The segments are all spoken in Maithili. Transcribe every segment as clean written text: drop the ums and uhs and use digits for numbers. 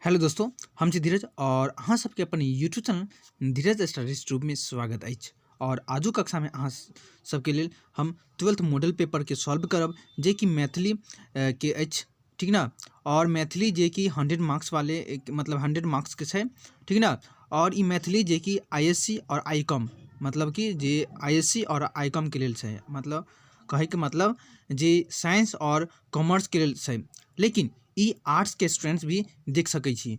हेलो दोस्तों, हम छी धीरज और अहाँ सबके अपन यूट्यूब चैनल धीरज स्टडीज ट्यूब में स्वागत अछि। और आजू कक्षा में अहाँ सबके लेल हम 12th model paper के सॉल्व करब, जे कि मैथिली के अछि, ठीक ना। और मैथिली जे कि 100 मार्क्स वाले, एक, मतलब 100 मार्क्स के छै, ठीक ना। और ई मैथिली जे कि I S C और I com, मतलब कि जे I S C और I com के लेल छै, मतलब कहैके मतलब जे साइंस और कॉमर्स के लेल छै। लेकिन ई आर्ट्स के स्टूडेंट्स भी देख सकै छी,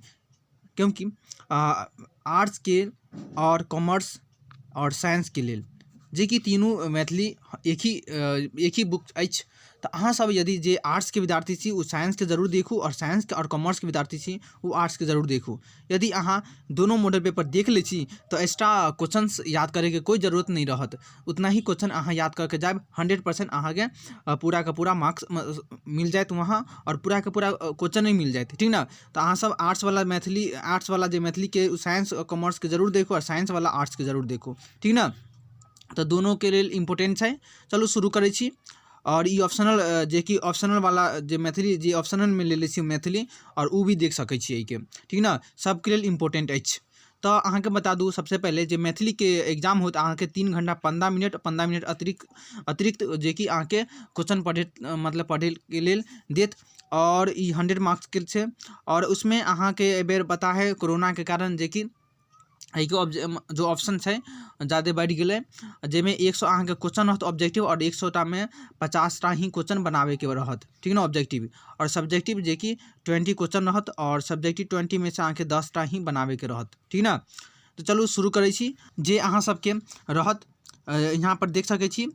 क्योंकि आर्ट्स के और कॉमर्स और साइंस के लेल जे कि तीनू मैथिली एक ही बुक अछि। तऽ अहाँ सब यदि जे आर्ट्सके विद्यार्थी छी ओ साइंसके जरूर देखू, आओर साइंसके आओर कॉमर्सके विद्यार्थी छी ओ आर्ट्सके जरूर देखू। यदि अहाँ दोनो मॉडल पेपर देख लै छी तऽ एक्स्ट्रा क्वेश्चंस याद करैके कोइ जरूरत नहि रहत, उतना ही क्वेश्चन अहाँ याद कऽ के जायब, 100% अहाँके पूराके पूरा मार्क्स मिल जायत वहाँ, आओर पूराके पूरा क्वेश्चन ही मिल जायत, ठीक ने। तऽ अहाँ सब आर्ट्सवला मैथिली, आर्ट्सवला जे मैथिलीके साइंस आओर कॉमर्सके जरूर देखू, आओर साइंसवला आर्ट्सके जरूर देखू, ठीक ने। तऽ दोनोके लेल इम्पोर्टेंट छै। चलू शुरू करै छी। और ई ऑप्शनल, जे कि ऑप्शनल वाला जे मैथिली जे ऑप्शनलमे लेले छी मैथिली, और ओ भी देख सकै छी एहिके, ठीक ने। सबके लेल इम्पोर्टेंट अछि। तऽ अहाँके बता दू सबसे पहिले जे मैथिलीके एग्जाम होत अहाँके 3 घंटा 15 मिनट, 15 मिनट अतिरिक्त जे कि अहाँके क्वेश्चन पढ़े, मतलब पढ़ैके लेल देत। और ई 100 मार्क्सके छै। और उसमे अहाँके एहिबेर पता है कोरोनाके कारण जे कि एहिके जो ऑप्शन छै जादे बढ़ि गेलै, जाहिमे 100 अहाँके क्वेश्चन रहत ऑब्जेक्टिव, आओर एक सए टामे 50टा ही क्वेश्चन बनाबैके रहत, ठीक ने, ऑब्जेक्टिव। आओर सब्जेक्टिव जे कि 20 क्वेश्चन रहत, आओर सब्जेक्टिव 20 में से अहाँके 10टा ही बनाबैके रहत, ठीक ने। तऽ चलू शुरू करै छी। जे अहाँ सबके रहत, यहाँ पर देख सकै छी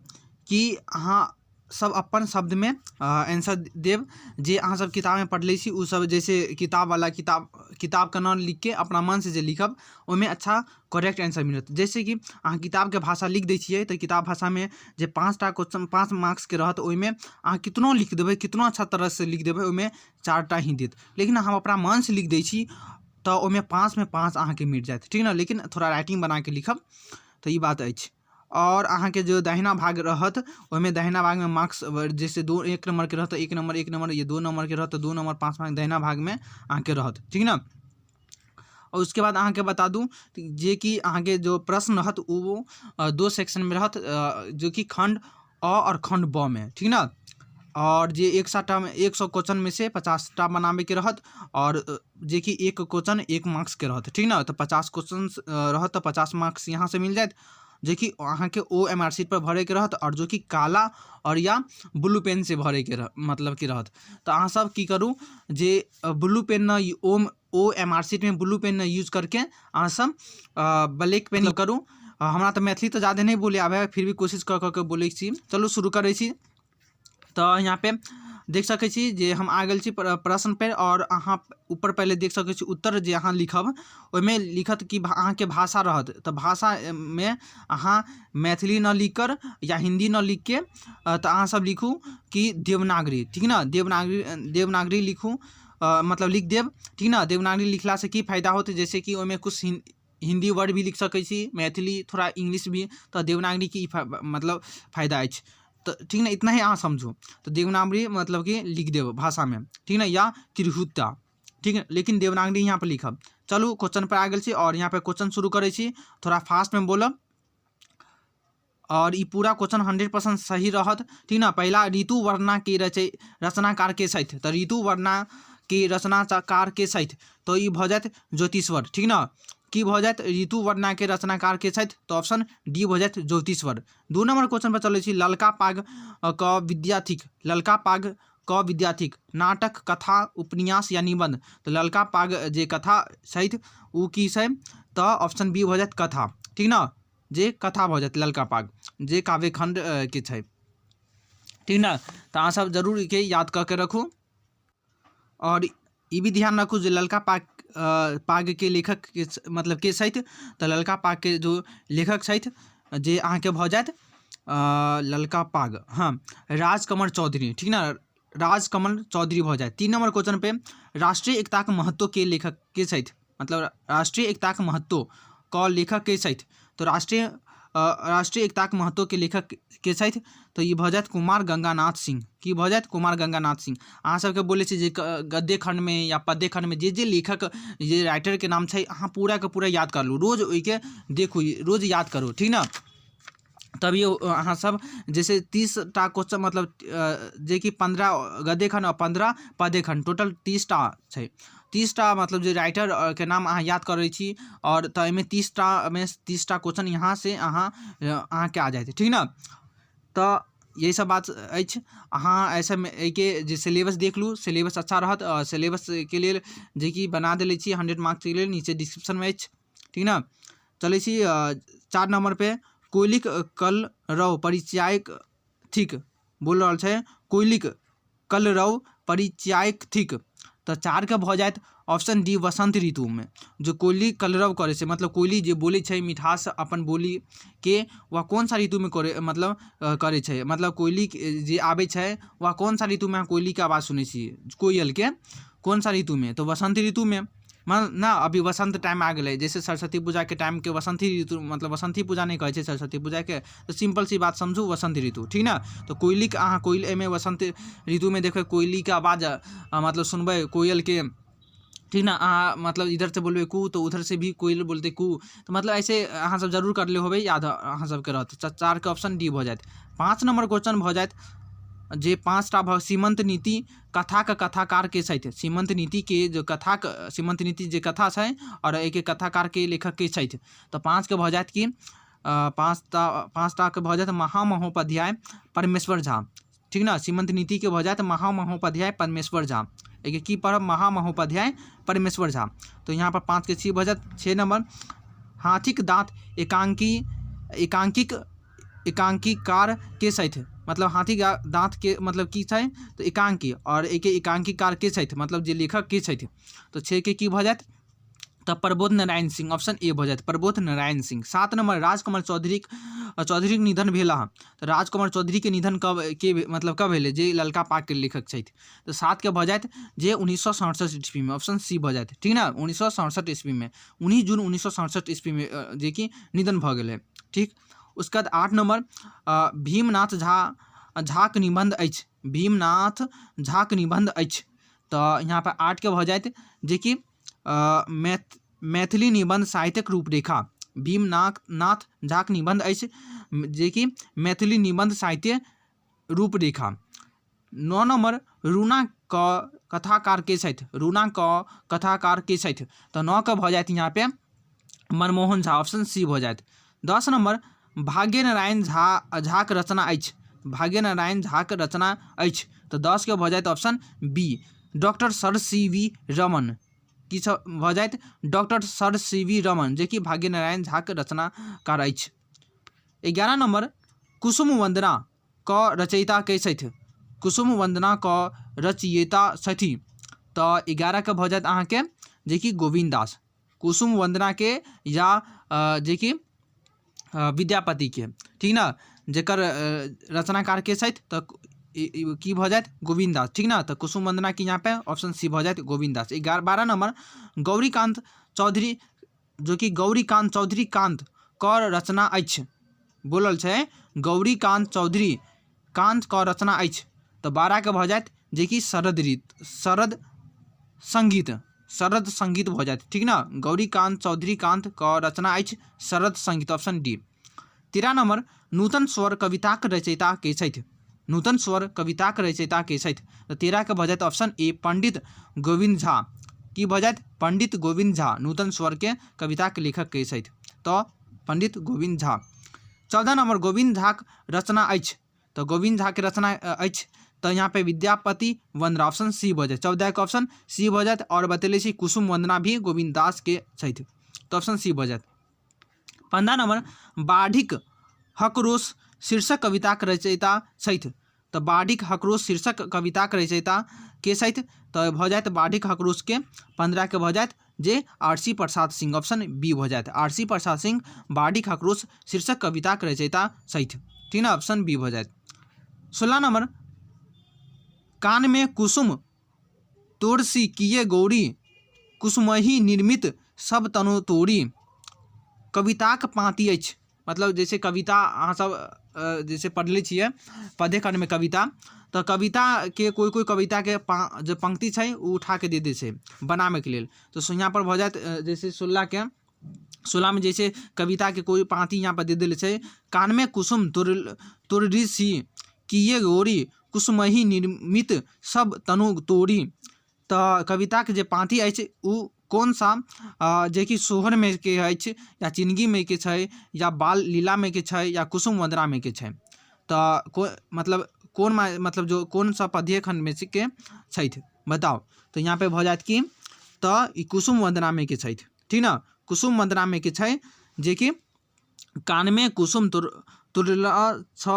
कि अहाँ सब अपन शब्दमे आंसर देब। जे अहाँ सब किताबमे पढ़ले छी ओ सब, जैसे किताबवला किताबके नाम लिखके अपना मनसँ जे लिखब ओहिमे अच्छा करेक्ट आंसर मिलत। जैसे कि अहाँ किताबके भाषा लिख दै छियै तऽ किताब भाषामे जे 5टा क्वेश्चन 5 मार्क्सके रहत, ओहिमे अहाँ कितनो लिख देबै, कितनो अच्छा तरहसँ लिख देबै, ओहिमे 4टा ही देत। लेकिन हम अपना मनसँ लिख दै छी तऽ ओहिमे 5मे 5 अहाँके मिल जायत, ठीक ने। लेकिन थोड़ा राइटिंग बनाके लिखब, तऽ ई बात अछि। और अहाँके जो दाहिना भाग रहत ओहिमे दाहिना भागमे मार्क्स जैसे 2 1 नंबरके रहत 1 नंबर 1 नंबर, ये 2 नंबरके रहत 2 नंबर 5 मार्क दाहिना भागमे अहाँके रहत, ठीक ने। और उसके बाद अहाँके बता दूँ जे कि अहाँके जो प्रश्न रहत वो 2 सेक्शनमे रहत, जो कि खंड अ और खंड ब में, ठीक ने। और जे एक सए टा में, एक सए क्वेश्चन में से 50टा बनाबैके रहत, और जे कि एक क्वेश्चन 1 मार्क्सके रहत, ठीक ने। तऽ 50 क्वेश्चन रहत तऽ 50 मार्क्स यहाँ से मिल जायत, जे कि अहाँके ओ एम आर सीट पर भरैके रहत, और जो कि काला और या ब्लू पेन से भरैके मतलब कि रहत। तऽ अहाँ सब की करू जे ब्लू पेन न ओ एम आर सीटमे ब्लू पेन यूज करके अहाँ सब ब्लैक पेन करू। हमरा तऽ मैथिली तऽ जादे नहि बोले आबै है, फिर भी कोशिश कऽ कऽ के बोलै छी। चलू शुरू करै छी। तऽ यहाँ पे देख सकै छी जे हम आ गेल छी प्रश्न पे, और अहाँ ऊपर पहिले देख सकै छी उत्तर जे अहाँ लिखब ओहिमे लिखत कि अहाँके भाषा रहत, तऽ भाषामे अहाँ मैथिली न लिख कर या हिंदी न लिख के, तऽ अहाँ सब लिखू कि देवनागरी, ठीक ने। देवनागरी लिखू, मतलब लिख देब, ठीक ने। देवनागरी लिखलासँ की फायदा होतै, जैसे कि ओहिमे कुछ हिंदी वर्ड भी लिख सकै छी, मैथिली, थोड़ा इंग्लिश भी, तऽ देवनागरी की मतलब फायदा अछि, तऽ ठीक ने। इतना ही अहाँ समझू। तऽ देवनागरी मतलब कि लिख देब भाषामे, ठीक ने, या तिरहुता, ठीक है, लेकिन देवनागरी यहाँ पर लिखब। चलू क्वेश्चन पर आ गेल छी और यहाँ पे क्वेश्चन शुरू करै छी। थोड़ा फास्ट में बोलब और ई पूरा क्वेश्चन 100% सही रहत, ठीक ने। पहला ऋतु वर्णना के रचनाकार के छथि, तऽ ऋतु वर्णना के रचनाकार के छथि, तऽ ई भऽ जायत ज्योतिश्वर, ठीक ने। की भऽ जायत ऋतु वर्णना के रचनाकार के छथि, तऽ ऑप्शन डी भऽ जायत ज्योतिश्वर। 2 नंबर क्वेश्चन पर चलै छी। ललका पाग क विद्या थिक, ललका पाग क विद्या थिक, नाटक, कथा, उपन्यास या निबंध, तऽ ललका पाग जे कथा छथि ओ की छै, तऽ ऑप्शन बी भऽ जायत कथा, ठीक ने, जे कथा भऽ जायत ललका पाग जे काव्यखंड के छै, ठीक ने। तऽ अहाँ सब जरूर के याद कऽ के रखू। और ई भी ध्यान रखू जे ललका पाग के लेखक के मतलब के छथि, तऽ ललका पाग के जो लेखक छथि जे अहाँके भऽ जायत ललका पाग, हाँ, राजकमल चौधरी, ठीक ने, राजकमल चौधरी भऽ जायत। 3 नंबर क्वेश्चन पे राष्ट्रीय एकताके महत्व के लेखक के छथि, मतलब राष्ट्रीय एकताके महत्व क लेखक के छथि, तऽ राष्ट्रीय राष्ट्रीय एकताक महत्वके लेखक के छथि? तऽ ई भऽ जायत कुमार गंगानाथ सिंह। की भऽ जायत? कुमार गंगानाथ सिंह। अहाँ सबके बोलै छी जे गद्य खण्डमे या पद्य खण्डमे जे जे लेखक जे राइटरके नाम छै, अहाँ पूराके पूरा याद कर लू, रोज ओहिके देखू, रोज याद करू, ठीक ने? तभियो अहाँ सब जैसे 30टा क्वेश्चन, मतलब जेकि 15 गद्य खण्ड आओर 15 पद्य खण्ड, टोटल 30टा छै। 30टा मतलब जे राइटर के नाम अहाँ याद करै छी आओर तऽ एहिमे 30टा मे 30टा क्वेश्चन यहाँसँ अहाँके आ जायत, ठीक ने? तऽ यही सब बात अछि। अहाँ एहिसबमे एहिके जे सिलेबस देख लू, सिलेबस अच्छा रहत। सिलेबसके लेल जेकि बना देले छी 100 मार्क्सके लेल, नीचे डिस्क्रिप्शनमे अछि, ठीक ने? चलै छी 4 नम्बरपर। कोयलीक कलरव परिचायक थिक। बोल रहल छै कोयलीक कलरव परिचायक थिक। तऽ 4के भऽ जायत ऑप्शन डी, वसंत ऋतुमे जो कोयली कलरव करै छै, मतलब कोयली जे बोलै छै मिठास अपन बोलीके, वह कोन सा ऋतुमे करै, मतलब करै छै? मतलब कोयली जे आबै छै वह कोन सा ऋतुमे अहाँ कोयलीके आवाज सुनै छी, कोयलके कोन सा ऋतुमे? तऽ वसंत ऋतुमे मान ने। अभी वसन्त टाइम आ गेलै, जैसे सरस्वती पूजाके टाइमके वसन्ती ऋतु, मतलब वसन्ती पूजा नहि कहै छै सरस्वती पूजाके, तऽ सिम्पल सी बात समझू, वसन्त ऋतु, ठीक ने? तऽ कोयलीके अहाँ कोयल एहिमे वसन्त ऋतुमे देखबै कोयलीके आवाज, मतलब सुनबै कोयलके, ठीक ने? अहाँ मतलब इधरसँ बोलबै कू तऽ उधरसँ भी कोयल बोलतै कू। तऽ मतलब ऐसे अहाँ सब जरूर करले होबै, याद अहाँ सबके रहत। 4के ऑप्शन डी भऽ जायत। 5 नम्बर क्वेश्चन भऽ जायत जे 5टा भऽ सीमन्त नीति कथाके कथाकार के छथि? सीमन्त नीतिके जे कथाके, सीमन्त नीति जे कथा छै आओर एहिके कथाकारके लेखक के छथि? तऽ 5के भऽ जायत कि 5टाके भऽ जायत महामहोपाध्याय परमेश्वर झा, ठीक ने? सीमन्त नीतिके भऽ जायत महामहोपाध्याय परमेश्वर झा। एहिके की पढ़ब? महामहोपाध्याय परमेश्वर झा। तऽ यहाँ पर 5के सी भऽ जायत। 6 नम्बर, हाथीक दाँत एकांकी एकांकिक एकांकीकार के छथि? मतलब हाथी दाँतके मतलब की छै? तऽ एकांकी, आओर एहिके एकांकीकार के छथि, मतलब जे लेखक के छथि? तऽ 6के की भऽ जायत? तऽ प्रबोध नारायण सिंह, ऑप्शन ए भऽ जायत, प्रबोध नारायण सिंह। 7 नम्बर, राजकमल चौधरीक निधन भेल हँ। तऽ राजकमल चौधरीके निधन कब के मतलब कब भेलै, जे ललका पागके लेखक छथि? तऽ 7के भऽ जायत जे 1967 ईस्वीमे, ऑप्शन सी भऽ जायत, ठीक ने? 1967 ईस्वीमे, 19 जून 1967 ईस्वीमे जेकि निधन भऽ गेलै, ठीक? उसके बाद 8 नम्बर, भीमनाथ झाक निबन्ध अछि। भीमनाथ झाक निबन्ध अछि। तऽ यहाँ पर 8के भऽ जायत जेकि मैथिली निबन्ध साहित्यक रूपरेखा। भीमनाथ नाथ झाक निबन्ध अछि जेकि मैथिली निबन्ध साहित्य रूपरेखा। 9 नम्बर, रूना क कथाकार के छथि? रूना क कथाकार के छथि? तऽ 9के भऽ जायत यहाँ पे मनमोहन झा, ऑप्शन सी भऽ जायत। 10 नम्बर, भाग्यनारायण झाक रचना अछि। भाग्यनारायण झाक रचना अछि। तऽ 10के भऽ जायत option B, doctor sir C V Raman. की भऽ जायत? Doctor sir C V Raman, जेकि भाग्यनारायण झाक रचनाकार अछि। 11 नम्बर, कुसुम वन्दना क रचयिता के छथि? कुसुम वन्दना क रचयिता छथि। तऽ 11के भऽ जायत अहाँके जेकि गोविन्द दास, कुसुम वन्दना के या जेकि विद्यापति के, ठीक ने? जकर रचनाकार के छथि? तऽ की भऽ जायत? गोविन्द दास, ठीक ने? तऽ कुसुम वन्दना के यहाँ पे ऑप्शन सी भऽ जायत, गोविन्द दास। 12 नम्बर, गौरीकान्त चौधरी, जो कि गौरीकान्त चौधरी कान्त क रचना अछि। बोलल छै गौरीकान्त चौधरी कान्त क रचना अछि। तऽ 12के भऽ जायत जेकि शरद ऋतु, शरद संगीत, शरद संगीत भऽ जायत, ठीक ने? गौरीकान्त चौधरी कान्त क रचना अछि शरद संगीत, ऑप्शन डी। 13 नम्बर, नूतन स्वर कविताक रचयिता के छथि? नूतन स्वर कविताक रचयिता के छथि? तऽ 13के भऽ जायत ऑप्शन ए, पंडित गोविन्द झा। की भऽ जायत? पंडित गोविन्द झा नूतन स्वरके कविताके लेखक के छथि, तऽ पंडित गोविन्द झा। 14 नम्बर, गोविन्द झाक रचना अछि। तऽ गोविन्द झाके रचना अछि, तऽ यहाँ पे विद्यापति वंदना, ऑप्शन सी भऽ जायत। 14के ऑप्शन सी भऽ जायत। आओर बतेले छी कुसुम वंदना भी गोविन्द दास के छथि, तऽ ऑप्शन सी भऽ जायत। 15 नम्बर, बाढ़िक हकरोश शीर्षक कविताक रचयिता छथि। तऽ बाढ़िक हकरोश शीर्षक कविताक रचयिता के छथि? तऽ भऽ जायत बाढ़िक हकरोशके 15के भऽ जायत जे R C Prasad Singh, option B भऽ जायत। आर सी प्रसाद सिंह बाढ़िक हकरोश शीर्षक कविताक रचयिता छथि, ठीक ने? ऑप्शन बी भऽ जायत। 16 नम्बर, कानमे कुसुम तोरसी किए गौरी कुसुमहि निर्मित सब तनु तोरी कविताक पाँति अछि। मतलब जैसे कविता अहाँ सब जैसे पढ़ले छियै पद्य खण्डमे कविता, तऽ कविताके कोइ कोइ कविताके जे पंक्ति छै ओ उठाके दे दै छै बनाबैके लेल। तऽ यहाँ पर भऽ जायत जैसे 16के, 16मे जैसे कविताके कोइ पाँति यहाँ पर दे देले छै, कानमे कुसुम तोड़री किए गोरी कुसुमही निर्मित सब तनु तोरी। तऽ कविताके जे पाँति अछि ओ कोन सा जेकि सोहरमे के अछि या चिनगीमे के छै या बाल लीलामे के छै या कुसुम वन्दनामे के छै? तऽ मतलब कोन मतलब जो कोन सा पद्य खण्डमे के छथि बताउ। तऽ यहाँ पे भऽ जायत कि तऽ ई कुसुम वन्दनामे के छथि, ठीक ने? कुसुम वन्दनामे के छै जेकि कानमे कुसुम तुरला छ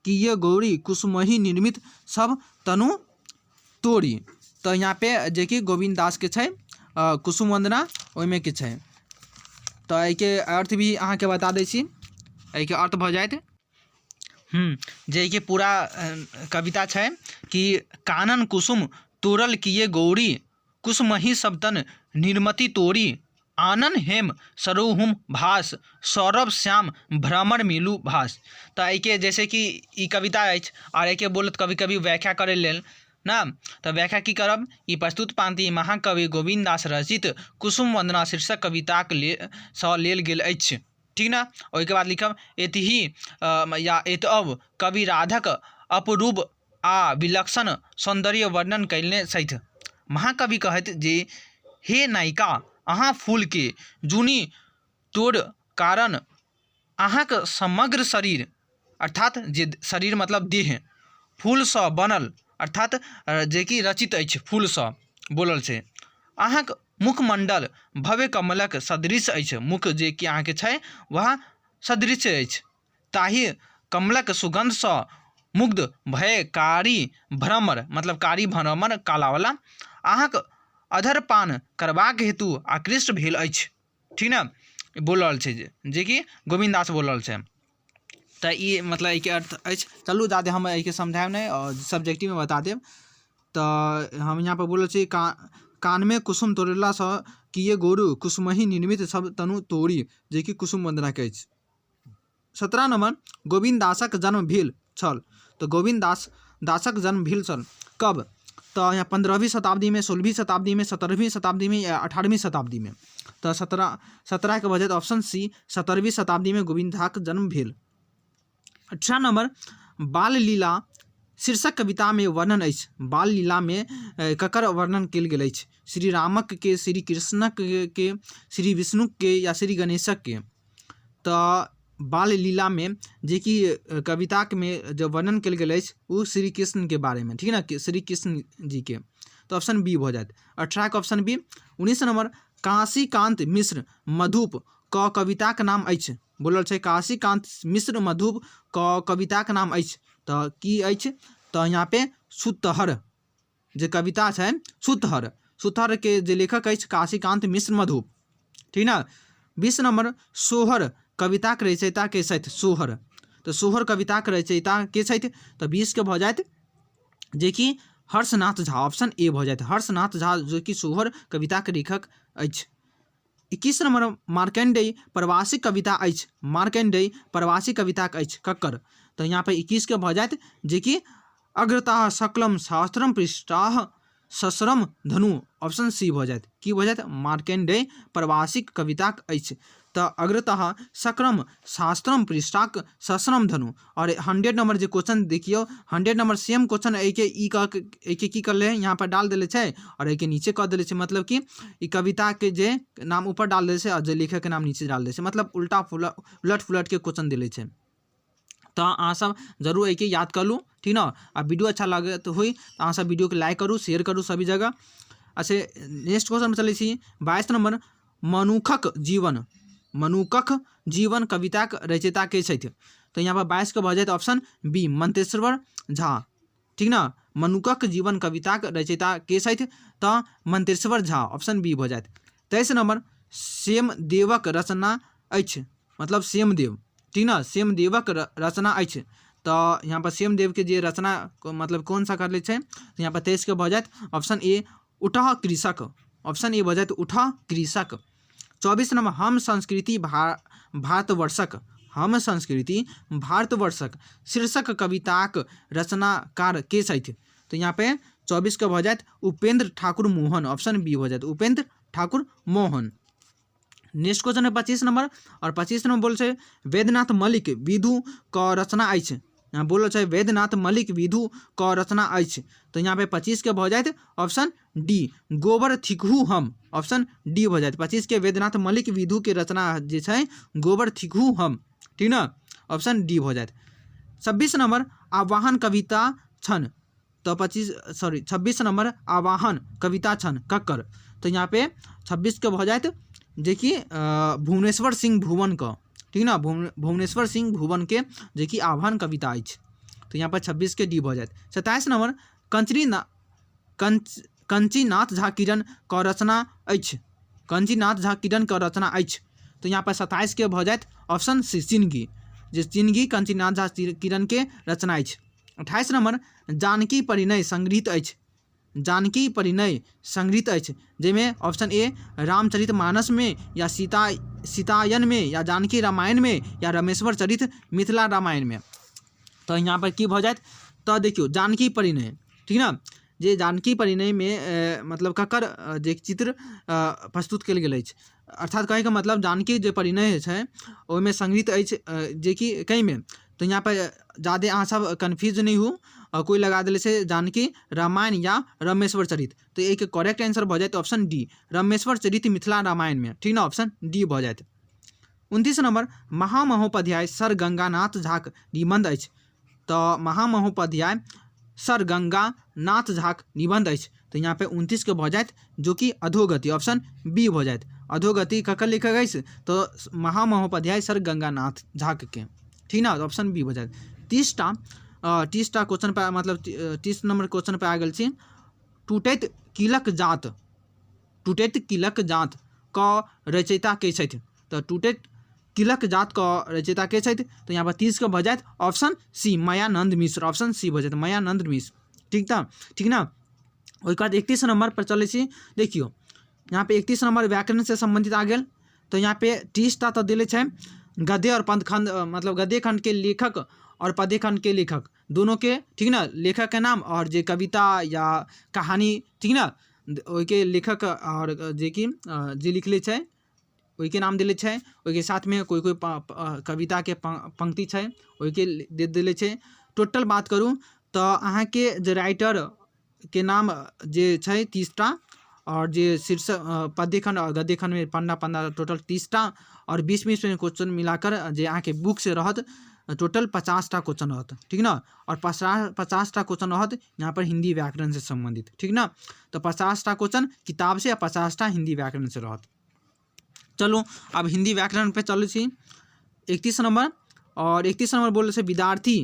किए गौरी कुसुमही निर्मित सब तनु तोरी। तऽ यहाँ पे जेकि गोविन्द दासके छै कुसुम वन्दना, ओहिमे के छै। तऽ एहिके अर्थ भी अहाँके बता दै छी। एहिके अर्थ भऽ जायत जे एहिके पूरा कविता छै कि कानन कुसुम तोड़ल किए गौरी कुसुमहि सब तन निर्मति तोरी, आनन हेम सरोहुम भास सौरभ श्याम भ्रमर मिलू भास। तऽ एहिके जैसे कि ई कविता अछि आओर एहिके बोलत कभी कभी व्याख्या करै लेल ने, तऽ व्याख्या की करब? ई प्रस्तुत पाँति महाकवि गोविन्द दास रचित कुसुम वन्दना शीर्षक कविताक सँ लेल गेल अछि, ठीक ने? ओहिके बाद लिखब एतहि या एतब कवि राधक अपरूप आ विलक्षण सौन्दर्य वर्णन कयने छथि। महाकवि कहैत जे हे नायिका, अहाँ फूलके जुनि तोड़, कारण अहाँक समग्र शरीर, अर्थात जे शरीर मतलब देह, फूलसँ बनल, अर्थात जेकि रचित अछि फूलसँ बोलल छै। अहाँक मुखमण्डल भव्य कमलक सदृश अछि, मुख जे कि अहाँके छै वएह सदृश अछि। ताहि कमलक सुगन्धसँ मुग्ध भए कारी भ्रमर, मतलब कारी भ्रमर कालावला, अहाँक अधरपान करबाक हेतु आकृष्ट भेल अछि, ठीक ने? बोल रहल छै जेकि गोविन्द दास बोल रहल छै। तऽ ई मतलब एहिके अर्थ अछि। चलू जादे हम एहिके समझायब नहि आओर सब्जेक्टिवमे बता देब। तऽ हम यहाँपर बोलल छी कानमे कुसुम तोड़लासँ किए गोरु कुसुमहि निर्मित सब तनु तोड़ी, जेकि कुसुम वन्दनाके अछि। 17 नम्बर, गोविन्द दासक जन्म भेल छल। तऽ गोविन्द दासक जन्म भेल छल कब? तऽ यहाँ 15वीं शताब्दीमे, 16वीं शताब्दीमे, 17वीं शताब्दीमे या 18वीं शताब्दीमे? तऽ 17के भऽ जायत ऑप्शन सी, 17वीं शताब्दीमे गोविन्द झाक जन्म भेल। 18 नम्बर, बाल लीला शीर्षक कवितामे वर्णन अछि। बाल लीलामे ककर वर्णन कयल गेल अछि? श्री रामक के, श्री कृष्णक के, श्री विष्णुक के या श्री गणेशक के? तऽ बाल लीलामे जेकि कवितामे जे वर्णन कयल गेल अछि ओ श्री कृष्णके बारेमे, ठीक ने? श्री कृष्ण जीके। तऽ ऑप्शन बी भऽ जायत 18के option B. 19 number, Kashikant Mishra Madhup क कविताक नाम अछि। बोलल छै काशीकान्त मिश्र मधुप क कविताक नाम अछि, तऽ की अछि? तऽ यहाँ पे सुतहर जे कविता छै सुतहर, सुतहरके जे लेखक अछि काशीकान्त मिश्र मधुप, ठीक ने? 20 नम्बर, सोहर कविताक रचयिता के छथि? सोहर, तऽ सोहर कविताक रचयिता के छथि? तऽ 20के भऽ जायत जेकि हर्षनाथ झा, ऑप्शन ए भऽ जायत हर्षनाथ झा, जेकि सोहर कविताक लेखक अछि। 21 नम्बर, मार्कण्डेय प्रवासी कविता अछि। मार्कण्डेय प्रवासी कविताक अछि ककर? तऽ यहाँ पर 21के भऽ जायत जेकि अग्रतः सकलम शास्त्रम पृष्ठाः सश्रम धनु, ऑप्शन सी भऽ जायत। की भऽ जायत? मार्कण्डेय प्रवासीक कविताक अछि तऽ अग्रतः सकलम शास्त्रम पृष्ठाक सश्रम धनु। आओर 100 नम्बर जे क्वेश्चन देखियौ, 100 नम्बर सेम क्वेश्चन एहिके ई कह एहिके की करले यहाँ पर डाल देले छै आओर एहिके नीचे कऽ देले छै, मतलब कि ई कविताके जे नाम ऊपर डाल देले छै आओर जे लेखकके नाम नीचे डाल देले छै, मतलब उल्टा उलट फुलटके क्वेश्चन देले छै। तऽ अहाँ सब जरूर एहिके याद कर लू, ठीक ने? आ वीडियो अच्छा लागत होई तऽ अहाँ सब वीडियोके लाइक करू, शेयर करू सभी जगह। अच्छा, नेक्स्ट क्वेश्चन चलै छी 22 नम्बर, मनुखक जीवन, मनुखक जीवन कविताक रचयिता के छथि? तऽ यहाँ पर 22के भऽ जायत ऑप्शन बी मंत्रेश्वर झा, ठीक ने? मनुखक जीवन कविताक रचयिता के छथि? तऽ मंत्रेश्वर झा, ऑप्शन बी भऽ जायत। 23 नम्बर, सेमदेवक रचना अछि, मतलब सेमदेव, ठीक ने? सेमदेवक रचना अछि, तऽ यहाँ पर सेमदेवके जे रचना मतलब कोन सा करले छै? यहाँ पर 23के भऽ जायत ऑप्शन ए उठह कृषक, ऑप्शन ए भऽ जायत उठह कृषक। 24 नम्बर, हम संस्कृति भारतवर्षक, हम संस्कृति भारतवर्षक शीर्षक कविताक रचनाकार के छथि? तऽ यहाँ पे 24 के भऽ जायत उपेंद्र ठाकुर मोहन, ऑप्शन बी भऽ जायत उपेंद्र ठाकुर मोहन। नेक्स्ट क्वेश्चन है 25 नंबर, और 25 नंबर बोल छै वैद्यनाथ मल्लिक विधु क रचना अछि। यहाँ बोल छै वैद्यनाथ मल्लिक विधु क रचना अछि, तो यहाँ पे 25 के भऽ जायत ऑप्शन डी गोबर थिकहु हम, ऑप्शन डी भऽ जायत 25 के वैद्यनाथ मल्लिक विधु के रचना जे छै गोबर थिकहु हम, ठीक ने, ऑप्शन डी भऽ जायत। 26 नंबर आवाहन कविता छन, तो 25 सॉरी 26 नंबर आवाहन कविता छन ककर? तो यहाँ पे 26 के भऽ जायत जेकि भुवनेश्वर सिंह भुवन के, ठीक ना, भुवनेश्वर सिंह भुवन के जेकि आवाहन कविता अछि, तो यहाँ पर 26 के डी भऽ जायत। 27 नंबर कंचीनाथ झा किरण के रचना अछि, कंचीनाथ झा किरण के रचना अछि, तो यहाँ पर 27 के भऽ जायत ऑप्शन सी चिनगी, जे चिनगी कंचीनाथ झा किरण के रचना अछि। 28 नंबर जानकी परिणय संगृहीत अछि, जानकी परिणय संगृहीत अछि, जाहिमे ऑप्शन ए रामचरित मानस में या सीतायन में या जानकी रामायण में या रमेश्वर चरित मिथिला रामायण में। तो यहाँ पर की भऽ जायत? तऽ देखियौ जानकी परिणय, ठीक ने, जे जानकी परिणय में मतलब ककर जे चित्र प्रस्तुत कयल गेल अछि, अर्थात कहैके मतलब जानकी जे परिणय छै ओहिमे संगृहीत अछि जेकि कईमे। तऽ यहाँ पर जादे अहाँ सब कन्फ्यूज नहि हो, आओर कोइ लगा देले छै जानकी रामायण या रमेश्वर चरित, तऽ एहिके करेक्ट आंसर भऽ जायत ऑप्शन डी रमेश्वर चरित मिथिला रामायणमे, ठीक ने, ऑप्शन डी भऽ जायत। 29 नंबर महामहोपाध्याय सर गंगानाथ झाक निबंध अछि, तऽ महामहोपाध्याय सर गंगानाथ झाक निबंध अछि, तऽ यहाँ पे 29 के भऽ जायत जो कि अधोगति, ऑप्शन बी भऽ जायत। अधोगति ककर लिखल अछि? तऽ महामहोपाध्याय सर गंगानाथ झाक के, ठीक ने, ऑप्शन बी भऽ जायत। 30टा क्वेश्चन पर मतलब 30 नंबर क्वेश्चन पर आ गेल छी। टूटैत कीलक जात, टूटैत कीलक जात क रचयिता के छथि? तऽ टूटैत कीलक जात क रचयिता के छथि? तऽ यहाँ पर 30 के भऽ जायत option C Mayanand Mishra, option C भऽ जायत मायानंद मिश्र, ठीक तऽ, ठीक ने। ओहिके बाद 31 नंबर पर चलै छी, देखियौ यहाँ पे 31 नंबर व्याकरण से संबंधित आ गेल, तो यहाँ पे 30टा तऽ देले छै गद्य और पदखंड, मतलब गद्य खंड के लेखक और पद्य खंड के लेखक दोनों के, ठीक ने, लेखक के नाम और जे कविता या कहानी, ठीक ने, ओहिके लेखक और जे कि जे लिखले छै ओहिके नाम देले छै, ओहिके साथमे कोइ कोइ कविताके पंक्ति छै ओहिके दे देले छै। टोटल बात करू तऽ अहाँके जे राइटरके नाम जे छै 30टा, आओर जे शीर्षक पद्यखण्ड आओर गद्यखण्डमे पन्ना पन्ना टोटल 30टा, आओर 20 20 क्वेश्चन मिलाकर जे अहाँके बुक से रहत टोटल 50टा क्वेश्चन रहत, ठीक ने, आओर 50टा क्वेश्चन रहत यहाँ पर हिंदी व्याकरण से संबंधित, ठीक ने। तऽ 50टा क्वेश्चन किताब से आ 50टा हिंदी व्याकरण से रहत। चलू आब हिंदी व्याकरण पे चलै छी। 31 नंबर, और 31 नंबर बोलै छै विद्यार्थी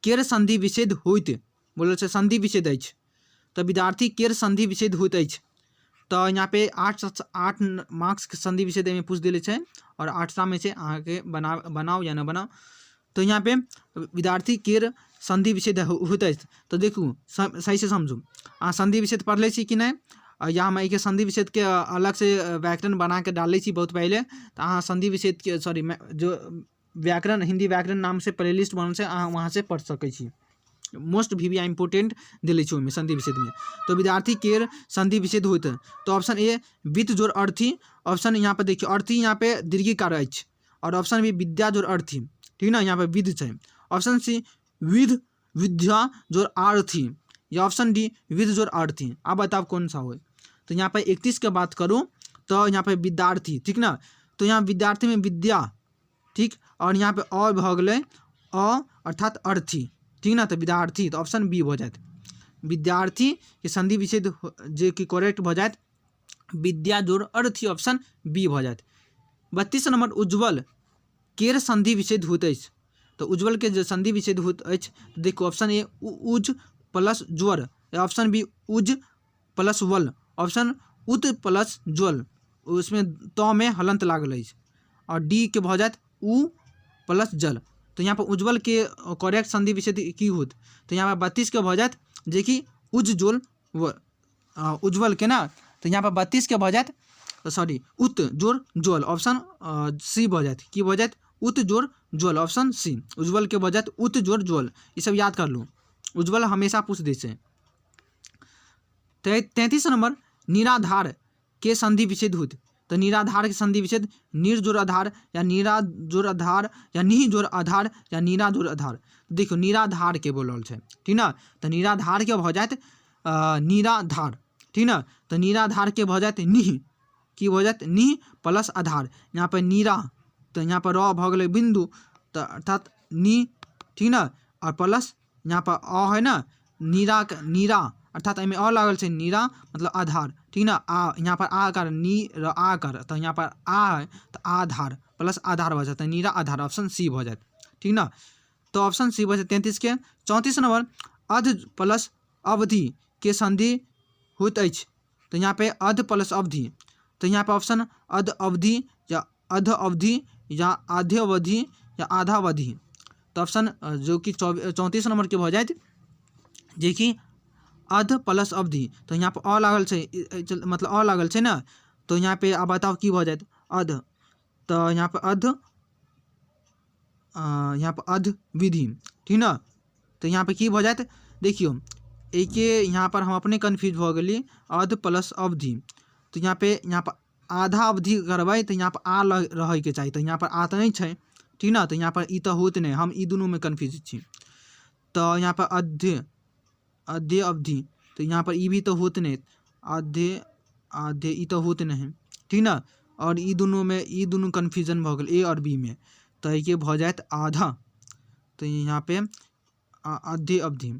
केर संधि विच्छेद होइत, बोलै छै संधि विच्छेद अछि, तऽ विद्यार्थी केर संधि विच्छेद होइत अछि, तऽ यहाँ पे 8 मार्क्स के संधि विच्छेद एहिमे पूछि देले छै, और 8 में छै अहाँके बनाउ या नहि बनाउ। तऽ यहाँ पे विद्यार्थी केर संधि विच्छेद होइत अछि, तऽ देखू सही से समझू, अहाँ संधि विच्छेद पढ़ले छी कि नहि, या हम एहिके संधि विच्छेदके अलग से व्याकरण बना के डालै छी बहुत पहिले, तऽ अहाँ संधि विच्छेदके सॉरी जो व्याकरण हिंदी व्याकरण नाम से प्लेलिस्ट बनल छै, अहाँ वहाँ से पढ़ सकै छी। मोस्ट भी भी इम्पोर्टेंट देले छी ओहिमे संधि विच्छेदमे। तो विद्यार्थी केर संधि विच्छेद होइत, तो ऑप्शन ए वित्त जोड़ अर्थी, ऑप्शन यहाँ पर देखियौ अर्थी यहाँ पे दीर्घीकार अछि, और ऑप्शन बी विद्या जोड़ अर्थी, ठीक ना, यहाँ पे विध छै। ऑप्शन सी विध विद्या जोड़ आर्थी, या ऑप्शन डी विध जोड़ अर्थी। आप बताओ कौन सा हो। तो यहाँ पे 31 के बात करूँ तो यहाँ पे विद्यार्थी, ठीक ना, तो यहाँ विद्यार्थी में विद्या, ठीक, और यहाँ पे अ भऽ गेलै अ अर्थात अर्थी, ठीक ना, तो विद्यार्थी, तो ऑप्शन बी भऽ जायत विद्यार्थी के संधि विच्छेद जे कि करेक्ट भऽ जायत विद्या जोड़ अर्थी, ऑप्शन बी भऽ जायत। 32 नंबर उज्ज्वल केर संधि विच्छेद होइत अछि, तो उज्ज्वल के जे संधि विच्छेद होइत अछि देखो ऑप्शन ए उज प्लस ज्वर, ऑप्शन बी उज प्लस वल, ऑप्शन उत प्लस ज्वल, उसमें त में हलंत लागल अछि, और डी के भऽ जायत उ प्लस जल। तो यहाँ पर उज्ज्वल के करेक्ट संधि विच्छेद की होत, तो यहाँ पर 32 के भऽ जायत जेकि उज्ज्वल व उज्ज्वल के ना, तो यहाँ पर 32 के भऽ जायत सॉरी उत जोड़ ज्वल, ऑप्शन सी भऽ जायत, की भऽ जायत उत जोड़ ज्वल, ऑप्शन सी। उज्ज्वल के भऽ जायत उत जोड़ ज्वल। ई सब याद कर लू, उज्ज्वल हमेशा पूछ दै छै। 33 नंबर, निराधार के संधि विच्छेद होत। तऽ निराधार के संधि विच्छेद निर जोड़ आधार या निरा जोड़ आधार या निह जोड़ आधार या निरा जोड़ आधार। देखियौ निराधार के बोल रहल छै, ठीक ने? तऽ निराधार के भऽ जायत निराधार, ठीक ने? तऽ निराधार के भऽ जायत निह, की भऽ जायत? निह प्लस आधार। यहाँ पर नीरा, तऽ यहाँ पर र भऽ गेलै बिन्दु, तऽ अर्थात नी, ठीक ने? आओर प्लस यहाँ पर अ है ने, नीरा के नीरा, अर्थात एहिमे अ लागल छै, नीरा मतलब आधार, ठीक ने? आ यहाँ पर आ कर नी र आ कर, तऽ यहाँ पर आ है तऽ आधार प्लस आधार भऽ जायत, तऽ नीरा आधार, ऑप्शन सी भऽ जायत, ठीक ने? तऽ ऑप्शन सी भऽ जायत 33 के। 34 नंबर, अध प्लस अवधि के संधि होइत अछि। तऽ यहाँ पे अध प्लस अवधि, तऽ यहाँ पे ऑप्शन अध अवधि या अध अवधि या आध्य अवधि या आधावधि। तऽ ऑप्शन जो कि 34 नंबर के भऽ जायत जेकि अध प्लस अवधि। तऽ यहाँ पर अ लागल छै, मतलब अ लागल छै ने, तऽ यहाँ पे आब बताउ की भऽ जायत? अध, तऽ यहाँ पर अध, यहाँ पर अध विधि, ठीक ने? तऽ यहाँ पे की भऽ जायत? देखियौ एहिके यहाँ पर हम अपने कन्फ्यूज भऽ गेली। अध प्लस अवधि, तऽ यहाँ पे यहाँ पर आधा अवधि करबै तऽ यहाँ पर आ रहैके चाही, तऽ यहाँ पर आ तऽ नहि छै, ठीक ने? तऽ यहाँ पर ई तऽ होत नहि, हम ई दुनूमे कन्फ्यूज छी। तऽ यहाँ पर अध्य अध्य अवधि, तऽ यहाँ पर ई भी तऽ होत नहि, आध्य आध्य ई तऽ होत नहि, ठीक ने? आओर ई दुनूमे ई दुनू कन्फ्यूजन भऽ गेल ए आओर बी मे। तऽ एहिके भऽ जायत आधा, तऽ यहाँ पे आध्य अवधि,